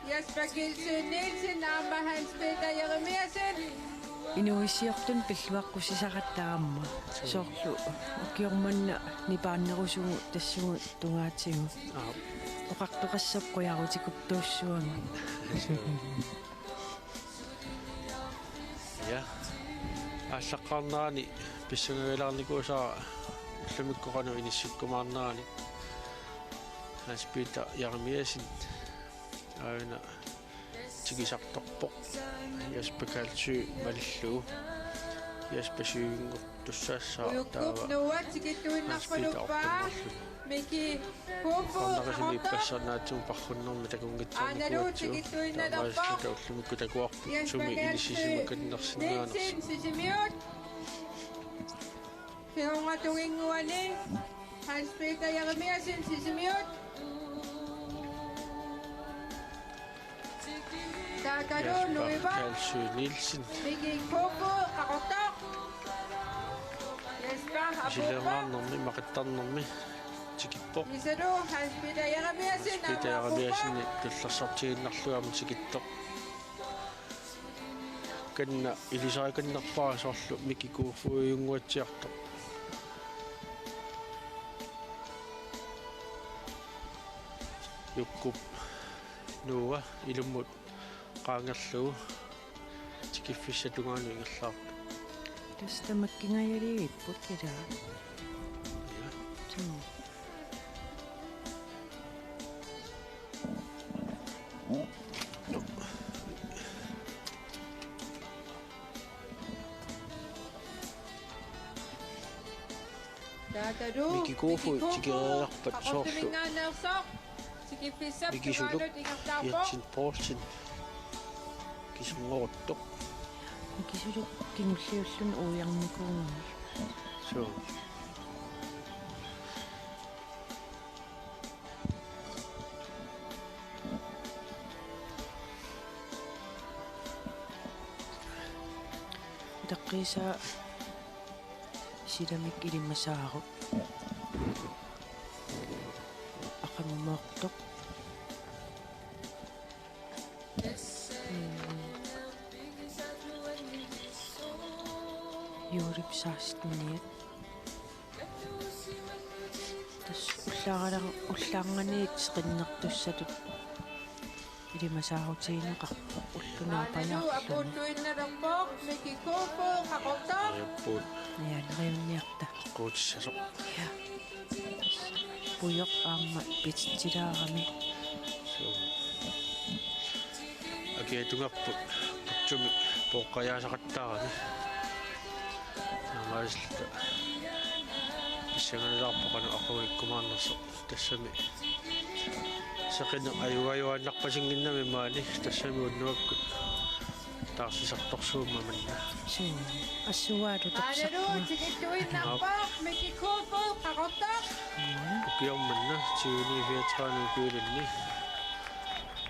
Jesper Gilsø Nielsen aamma Hans Peter Jeremiassen. Inuuissiortut pilluaqqussisaratta aamma. Soorlu ukioq manna nipaannerusugut tassunga tungaatigut. Aap. Oqartoqassapput qujarutikuttuussuagut. Ja. Aallaqqaarnerani pissangagilaarnikuusara ullumikkut qanoq inissikkumaarnerani. Hans Peter Jeremiassen aajuna tikisartorpoq. Jesper Kalsøe malillugu. Jesper syvogtyve-nngortussaassaaq taava. Hans Peter otteogtyve-nngorluni. Miki Kofod, Qarnaqisimi qaqortoq. Ippassaq naatsumik parrunnermi takunngitsoornikuugatsigu. Aanalu tikittuinnalerpoq. Taamaasilluni ullumikkut takuarput sumi inissisimakannersinnaanersoq. Nielsen, Sisimiut. Kingorna tunginnguani Hans Peter Jeremiassen, Sisimiut. Taakalu Jesper nuivoq. Kalsøe Nielsen. Miki Kofod, qaqortoq. Jesper apuuppoq. Isileringaarnermi, imaqittarnermi tikippoq. Kiisalu Hans Peter Jeremiassen, Hans Peter aamma Jeremiassenip apuuppoq. Tullersortiinnarlugu aamma tikittoq. Kanna ilisarikannerpara soorlu Miki Kofodunnguatsiartoq. Jukkup Noah ilummut qaangerlugu tikiffissap tungaanut ingerlaartoq. Tassa tamakkingajalivipput ilaa. Ja. Suu. Taakalu Miki Kofod, Miki Kofod, tikereerpat soorlu. Qaqortuminngaanneersoq. Tikiffissap Miki Suluk, tungaanut ingerlaarpoq. Jatsin Poulsen. Kisunngoruttoq. Miki Suluk kingulliulluni uiarnikuugami. Suu. Utaqqiisaa silamik ilimasaarup aqagumoortoq. Mm. Juulip seksteniat. Tassa ullaarala-, ullaarnganiit seqinnertussatut ilimasaarutigineqarpoq ulloq naapajaarluni. Aanalu apuuttuinnalerpoq Miki Kofod, qaqortoq. Ajapput. Ja, neriunniarta. Quutissasoq. Ja. Pujoq aamma pititsilaarami. Suu. Akiatungerput putsumi pooqqajaasaqattaarami. Taamaasilluta pissanganalaarpoq qanoq aqugikkumaarnersoq. Tassami seqineq ajugajuaannarpasinnginnami maani, tassami unnuakkut taarsisartorsuummat manna. Suu, assuaatut. Aanalu torsarpua. Tikittuinnarpoq Miki Kofod, qaqortoq. Ukioq manna tyveni fireogtredive ukiulunni.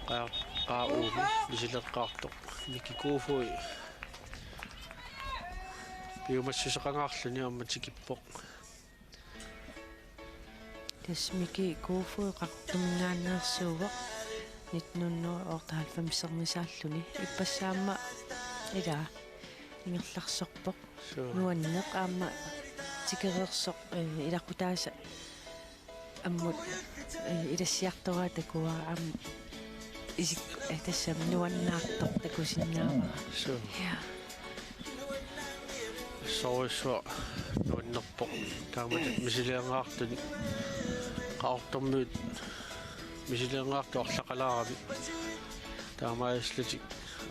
Qa-, qa-, uumi misileqqaartoq Miki Kofod. Piumassuseqangaarluni aamma tikippoq. Tassa Miki Kofod Qaqortuminngaanneersuuvoq nitten hundrede og otteoghalvfemsernisaalluni. Ippassaq aamma ilaa ingerlaarsorpoq. Suu. Nuanneq aamma tikereersoq, eh, ilaqutaasa ammut, eh, ilassiartoraa takuara aamma isik-, eh, tassami nuannaartoq takusinnaavara. Suu. Ja. Assorujussuaq nuannerpoq. Taamatut misiliangaartut Qaqortormiut Misilinniartut arlaqalaarami. Taamaallutik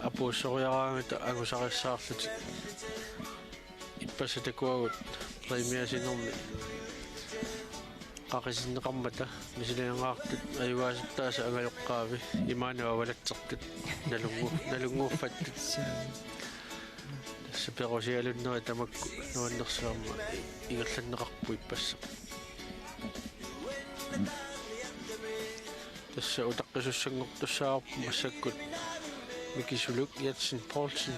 apuussoriaraangata angusarissaarlutik. Ippassaq takuagut premiersinermi qaqisinneqarmata misilinniartut ajugaasartaasa angajoqqaavi imaanut avalatsertut nalunngu-, nalunnguuffattut. Tassa perusialunnerit tamakku nuannersuarmik ingerlanneqarpoq ippassaq. Tassa utaqqisussanngortussaavarput massakkut Mikisuluk Jensen Poulsen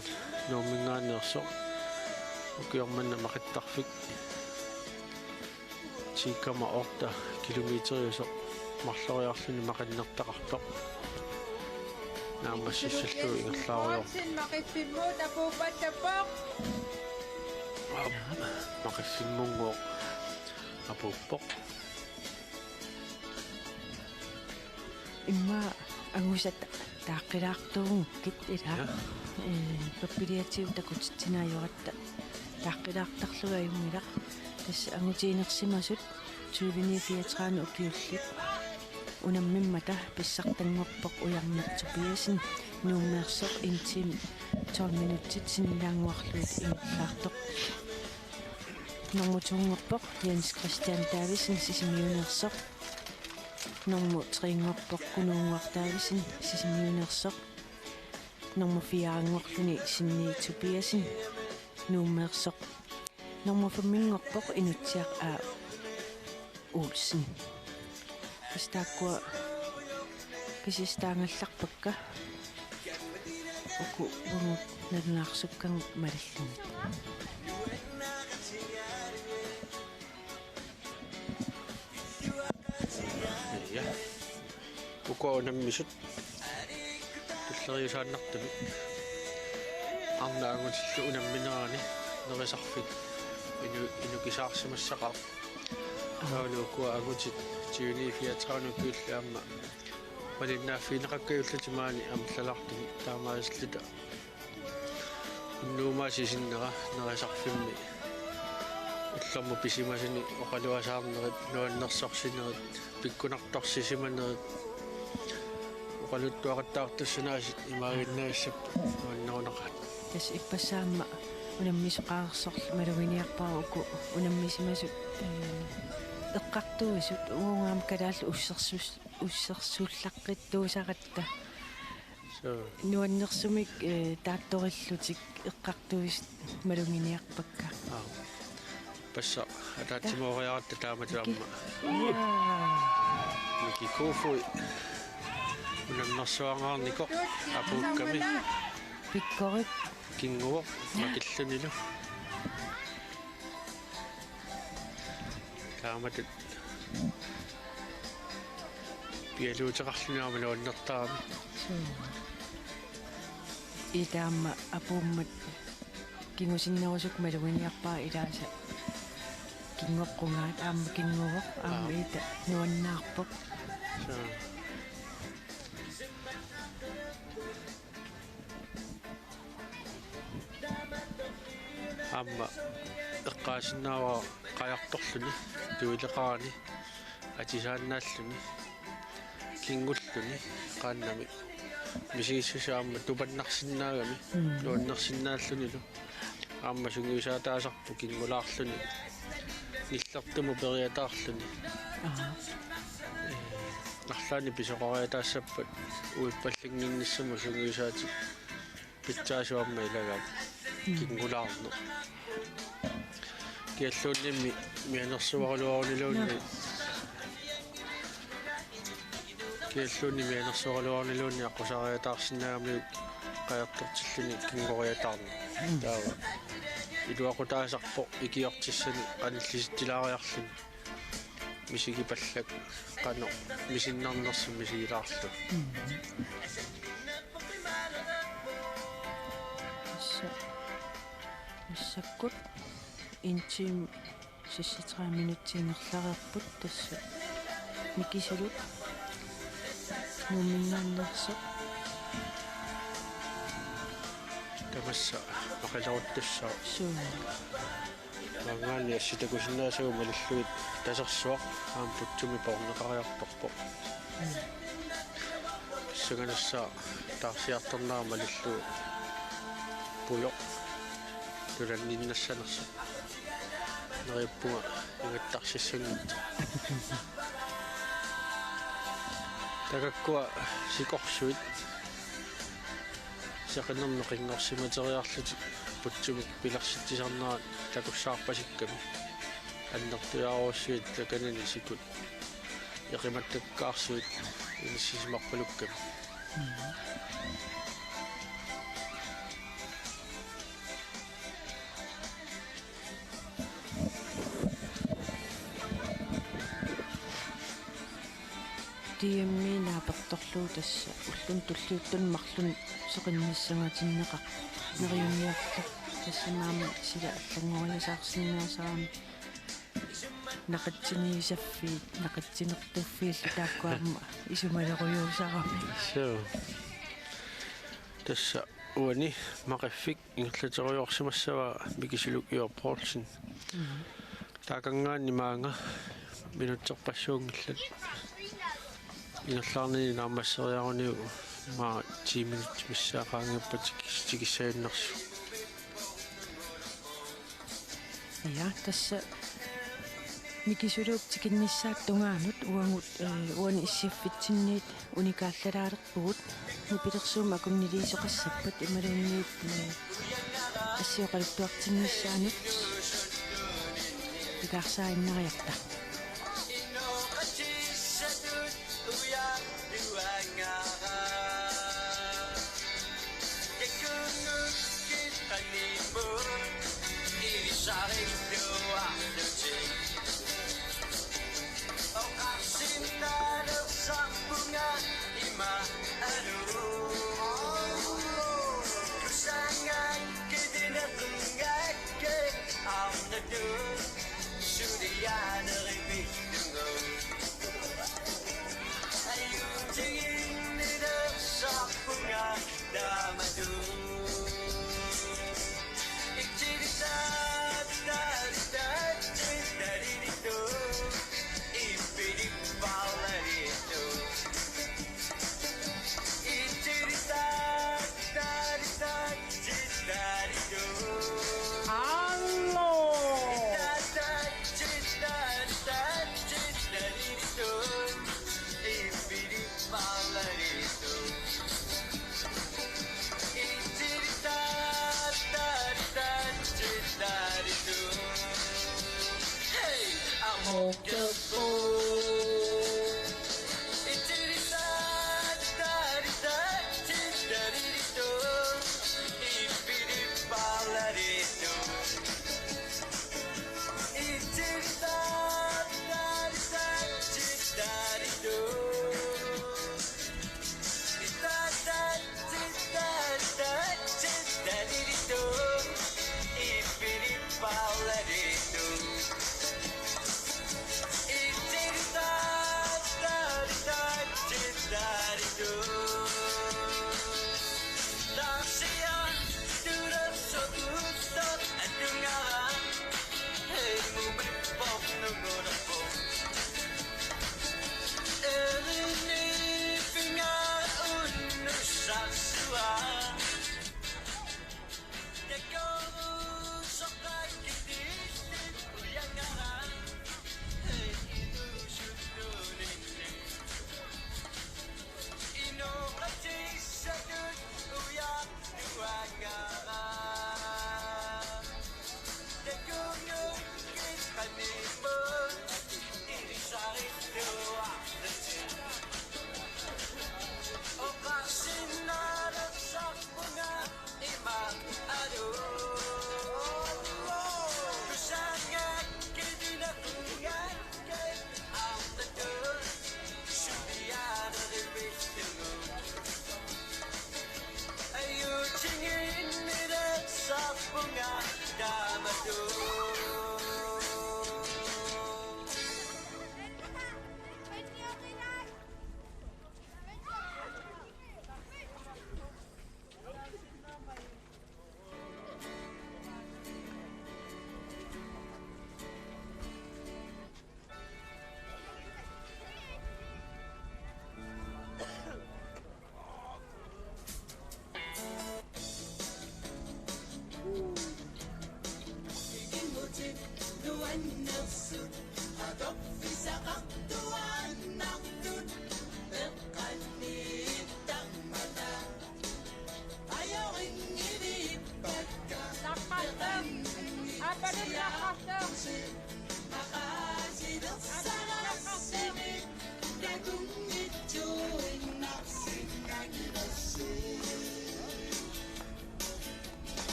Nuumminngaanneersoq ukioq manna maqittarfik ti komma otte kilometeriusoq marloriarluni maqinnertaqartoq. Naammassissallugu ingerlaarujoortoq. Poulsen Maqiffimmuut apuuppassappoq. Aap, Maqiffimmunngooq apuuppoq. Immaqa angusat taaqqilaartuugukkit ilaa. Ja. Ee, pappiliatigut takutitsinaajugatta taaqqilaartarlugit ajunngilaq. Tassa angutiinersimasut tyveni fireogtredive ukiullit unammimmata pissartanngorpoq Ujarneq Tobiassen Nuummeersoq en time tolv minutsit sinnilaannguarlugit ingerlaartoq. Nummer to-nngorpoq Jens Christian Davidsen Sisimiuneersoq. Nummer tre-nngorpoq Kunuunnguaq Davidsen Sisimiuneersoq. Nummer fire-nngorluni Sinni Tobiassen Nuummeersoq. Nummer fem-nngorpoq Inutsiaq A. Olsen. Kisianni taakkua kisitsit taangallarpakka. Uku uagut nalunaarsukkakka malillugit. Ja. Ukua unammisut tulleriiaannartumik. Arnat angutillu unamminerani nerisarfik inu-, inukisaarsimassaqaaq. Taavalu ukua angutit tyveni fireogtredive ukiullit aamma malinnaaffigineqakkajullutik maani amerlalaartumik taamaalluta. Unnuumaasinnera nerisarfimmi ullormut pisimasuni oqaluasaarnerit, nuannersorsinerit, pikkunartorsisimanerit, oqaluttuaqattaartussanaasiit imaaginnavissapput nuannerunaqaat. Tassa ippassaq aamma unammisoqareersorlu maluginiarpara uku unammisimasut, ee, eqqartuisut uunga aamma kalaallit ussersus-, ussersullaqqittuusaratta. Suu. Nuannersumik, ee, taattorillutik eqqartuisut maluginiarpakka. Aap. Ippassaq ataatsimooriaratta taamatut aamma. Jaa. Miki Kofoed. Unammersuangaarnikoq apuukkami. Pikkorik. Kinnguvoq makillunilu. Taamatut pialuuteqarluni aamma nuannertarami. Suu. Ila aamma apuummat kingusinnerusukkut maluginiarpara ilaasa kinngoqqungaat aamma kinnguvoq aamma. Aap. Ila nuannaarpoq. Suu. Aamma eqqaasinnaavara qajartorluni, tuileqarani, atisaannaalluni, kinngulluni, qaannami. Misigissutsit aamma tupannarsinnaagami, mm, nuannersinnaallunilu. Aamma sungiusaataasarpoq kinngulaarluni, nillertumut periataarluni. Aha. Ee, arlaannik pisoqariataassappat uippallanginnissamut sungiusaatit. Pitsaasut aamma ilagaat. Mm. Kinngulaarneq. Kialluunniimmi mianersuaraluaruniluunniit. Naa. Kialluunniit mianersuaraluaruniluunniit aqqusariataarsinnaagamiuk qajartortilluni kinngoriataarneq. Mm. Taava. Iluaqutaasarpoq ikiortissanik qanillisitsilaariarluni. Misigipallak qanoq misinnarnersut misigilaarlugit. Mm. Tassa. Massakkut en time seksogtredive minutsit ingerlareerput tassa. Mikisuluk. Nuumminngaanneersoq. Tamassa aqileruttussaaq. Suu. Maanngaanniit assit takusinnaasagut malillugit Tasersuaq aamma putsumi poorneqariartorpoq. Mm. Tungaanut taarsiartornera malillugu pujoq nulanniinnassanersoq. Neriuppunga ingattarsissanngitsoq. Taakkukkua sikorsuit seqinermik qinngorsimateriarlutik putsumik pilersitsisarnerat takussaarpasikkami. Annertujaarussuit takanani sikut eqimattakkaarsuit inissisimarpalukkami. D M-i naapertorlugu tassa ulluni tulliuttuni marlunni seqinnissangatinneqarpoq. Neriunniarlugu tassa aamma sila allanngoriasaarsinnaasarami. Naqitsiniisaffiit, naqitsinertuffiillu taakku aamma isumalerujuusarami. Suu. Tassa uani Maqiffik ingerlaterujoorsimassavaa Mikisuluk Iver Poulsen. Mhm. Taakanngaanniit maanga minutserpassuunngillat. Ingerlaarnini naammasseriaruniuk maani ti minutsit missaat qaangiuppata tikis-, tikissajunnersoq. Ja, tassa Mikisuluup tikinnissaata tungaanut uagut, eh, uani S F-itsinniit unikaallalaalerpugut. Nipilersuummik akunniliisoqassappat imaluunniit, eh, assioqaluttuartinnissaanut pikaarsaarinnariarta.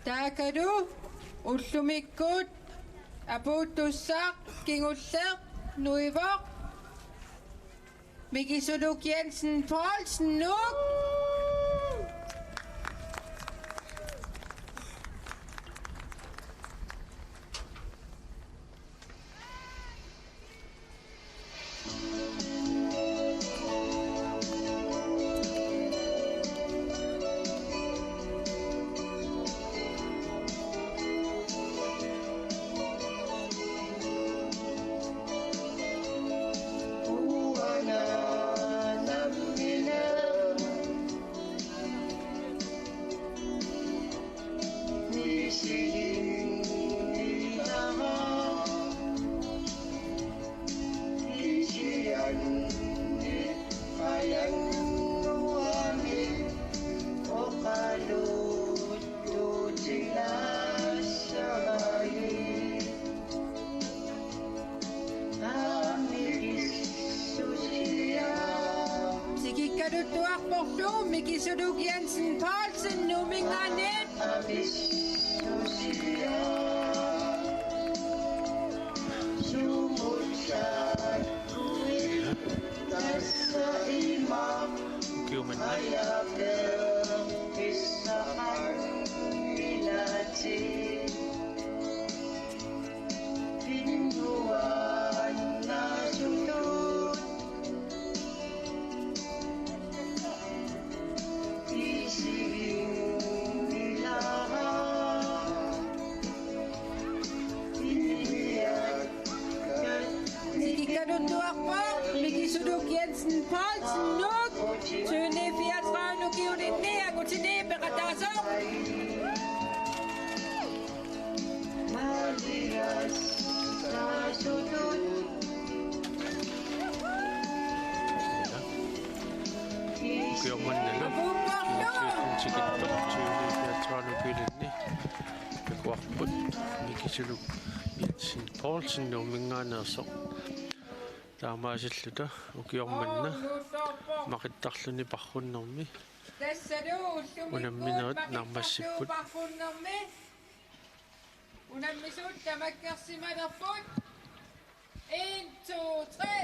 Taakalu ullumikkut apuuttussaq kingulleq nuivoq Mikisuluk Jensen Poulsen Nuuk. Tikikkaluttuarporlu Mikisuluk Jensen Poulsen Nuumminngaanniit. Ukioq manna. Tikikkaluttuarpoq Mikisuluk Jensen Poulsen Nuuk, tyve fireogtredive ukiulinni angutini peqataasoq. Ukioq mannalu. Apuupporlu. Tikittoq tyve fireogtredive ukiulinni takuarput Mikisuluk Jensen Poulsen Nuumminngaanneersoq. Taamaasilluta ukioq manna maqittarluni parrunnermi unamminerit naammassipput. Unammisut tamakkersimalerput. En, to, tre.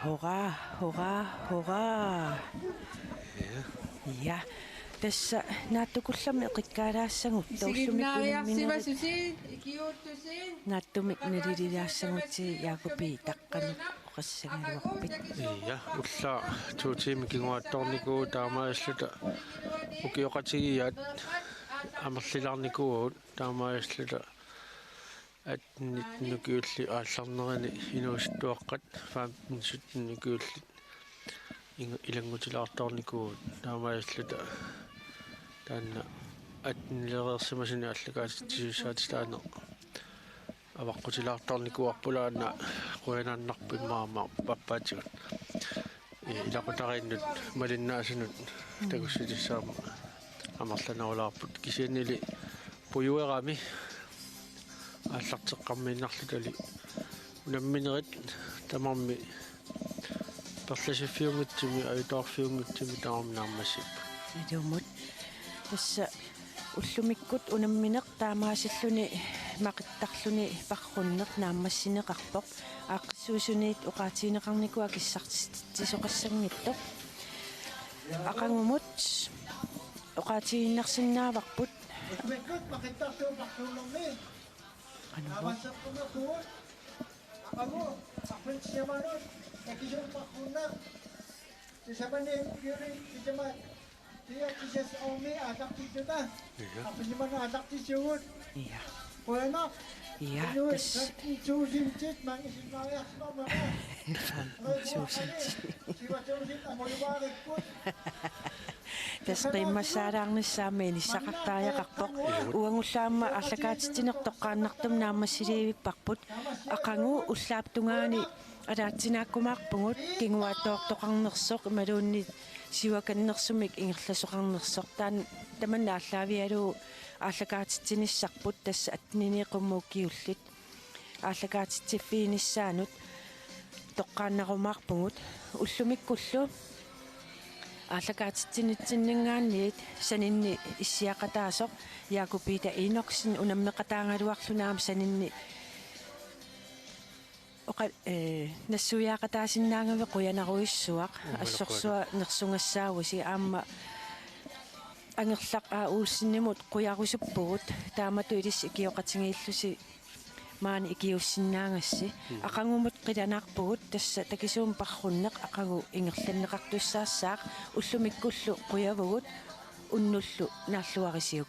Hurra, hurra, hurra. Ja. Ja. Tassa naatsukullammik eqikkaalaassagut, toollumik unamminerit. Isiginnaariarsimasusi, ikiuuttusi. Naatsumik naliliaassagutsigu Jaakupi taqqamik oqassagaluarpit. Ja, ullaaq to tiimit kinguaattoornikuuvugut taamaalilluta ukioqatigiiaat amerlilaarnikuuagut taamaalilluta atten nitten ukiullit aallarnerini inuusuttuaqqat femten sytten ukiullit ing-, ilanngutilaartarnikuuvugut taamaalilluta taanna attenilereersimasunik aallakaatitsisussaatitaaneq avaqqutilaartarnikuuarput, aana qujanarnarpoq immaqa aamma pappaatigut. Ee, ilaqutariinnut malinnaasunut takussutissaq aamma amerlanerulaarput, kisiannili pujuerami aallarteqqammiinnarlutali unamminerit tamarmik perlasiffiunngitsumik ajutoorfiunngitsumik tamarmik naammassipput. Ilumut. Tassa ullumikkut unammineq taamaasilluni maqittarluni parrunneq naammassineqarpoq. Aaqqissuussuniit oqaatigineqarnikuuvoq akissartitsisoqassanngitsoq. Aqagumut oqaatigiinnarsinnaavarput. Ullumikkut maqittarlugu parrunnermi. Qanoq? Naammasseqqammerpugut. Aqagu, arfineq-sisamanut takisuumik parrunneq. Sisamani ukiulinni sisamat. Kia kisas aammi aallartittuta. Ja. Arfineq-sisamanut aallartittugut. Ja. Qujanaq. Ja, inuit tas- femten tusindit mangisinnaariarsimammat. Femten tusindit. Syv tusind angulaaripput. Tassa qiimmassaalaarnissaa aamma inissaqartariaqarpoq. Uagullu aamma aallakaatitsineq toqqaannartumik naammassilivipparput. Aqagu ullaap tungaani ataatsinaakkumaarpugut kinguaattoortoqarnersoq imaluunniit siuakannersumik ingerlasoqarnersoq. Taanna tamanna aallaavigalugu aallakaatitsinissarput, tassa attenini qummut ukiullit aallakaatitsiffiginissaanut toqqaannarumaarpugut. Ullumikkullu Aallakaatitsinitsinninngaanniit saninni issiaqataasoq Jakob Peter Enoksen unammeqataagaluarluni aamma saninni oqa-, eh, nassuiaaqataasinnaagavit qujanarujussuaq. Uu, assorsuaq nersugassaavusi aamma Angerlaq A. Olsenimut qujarusuppugut taamatut ilissi ikioqatigiillusi maani ikiuussinnaagassi. Mm. Aqagumut qilanaarpugut tassa takisuumik parrunneq aqagu ingerlanneqartussaassaaq ullumikkullu qujavugut unnullu naalluarisiuk.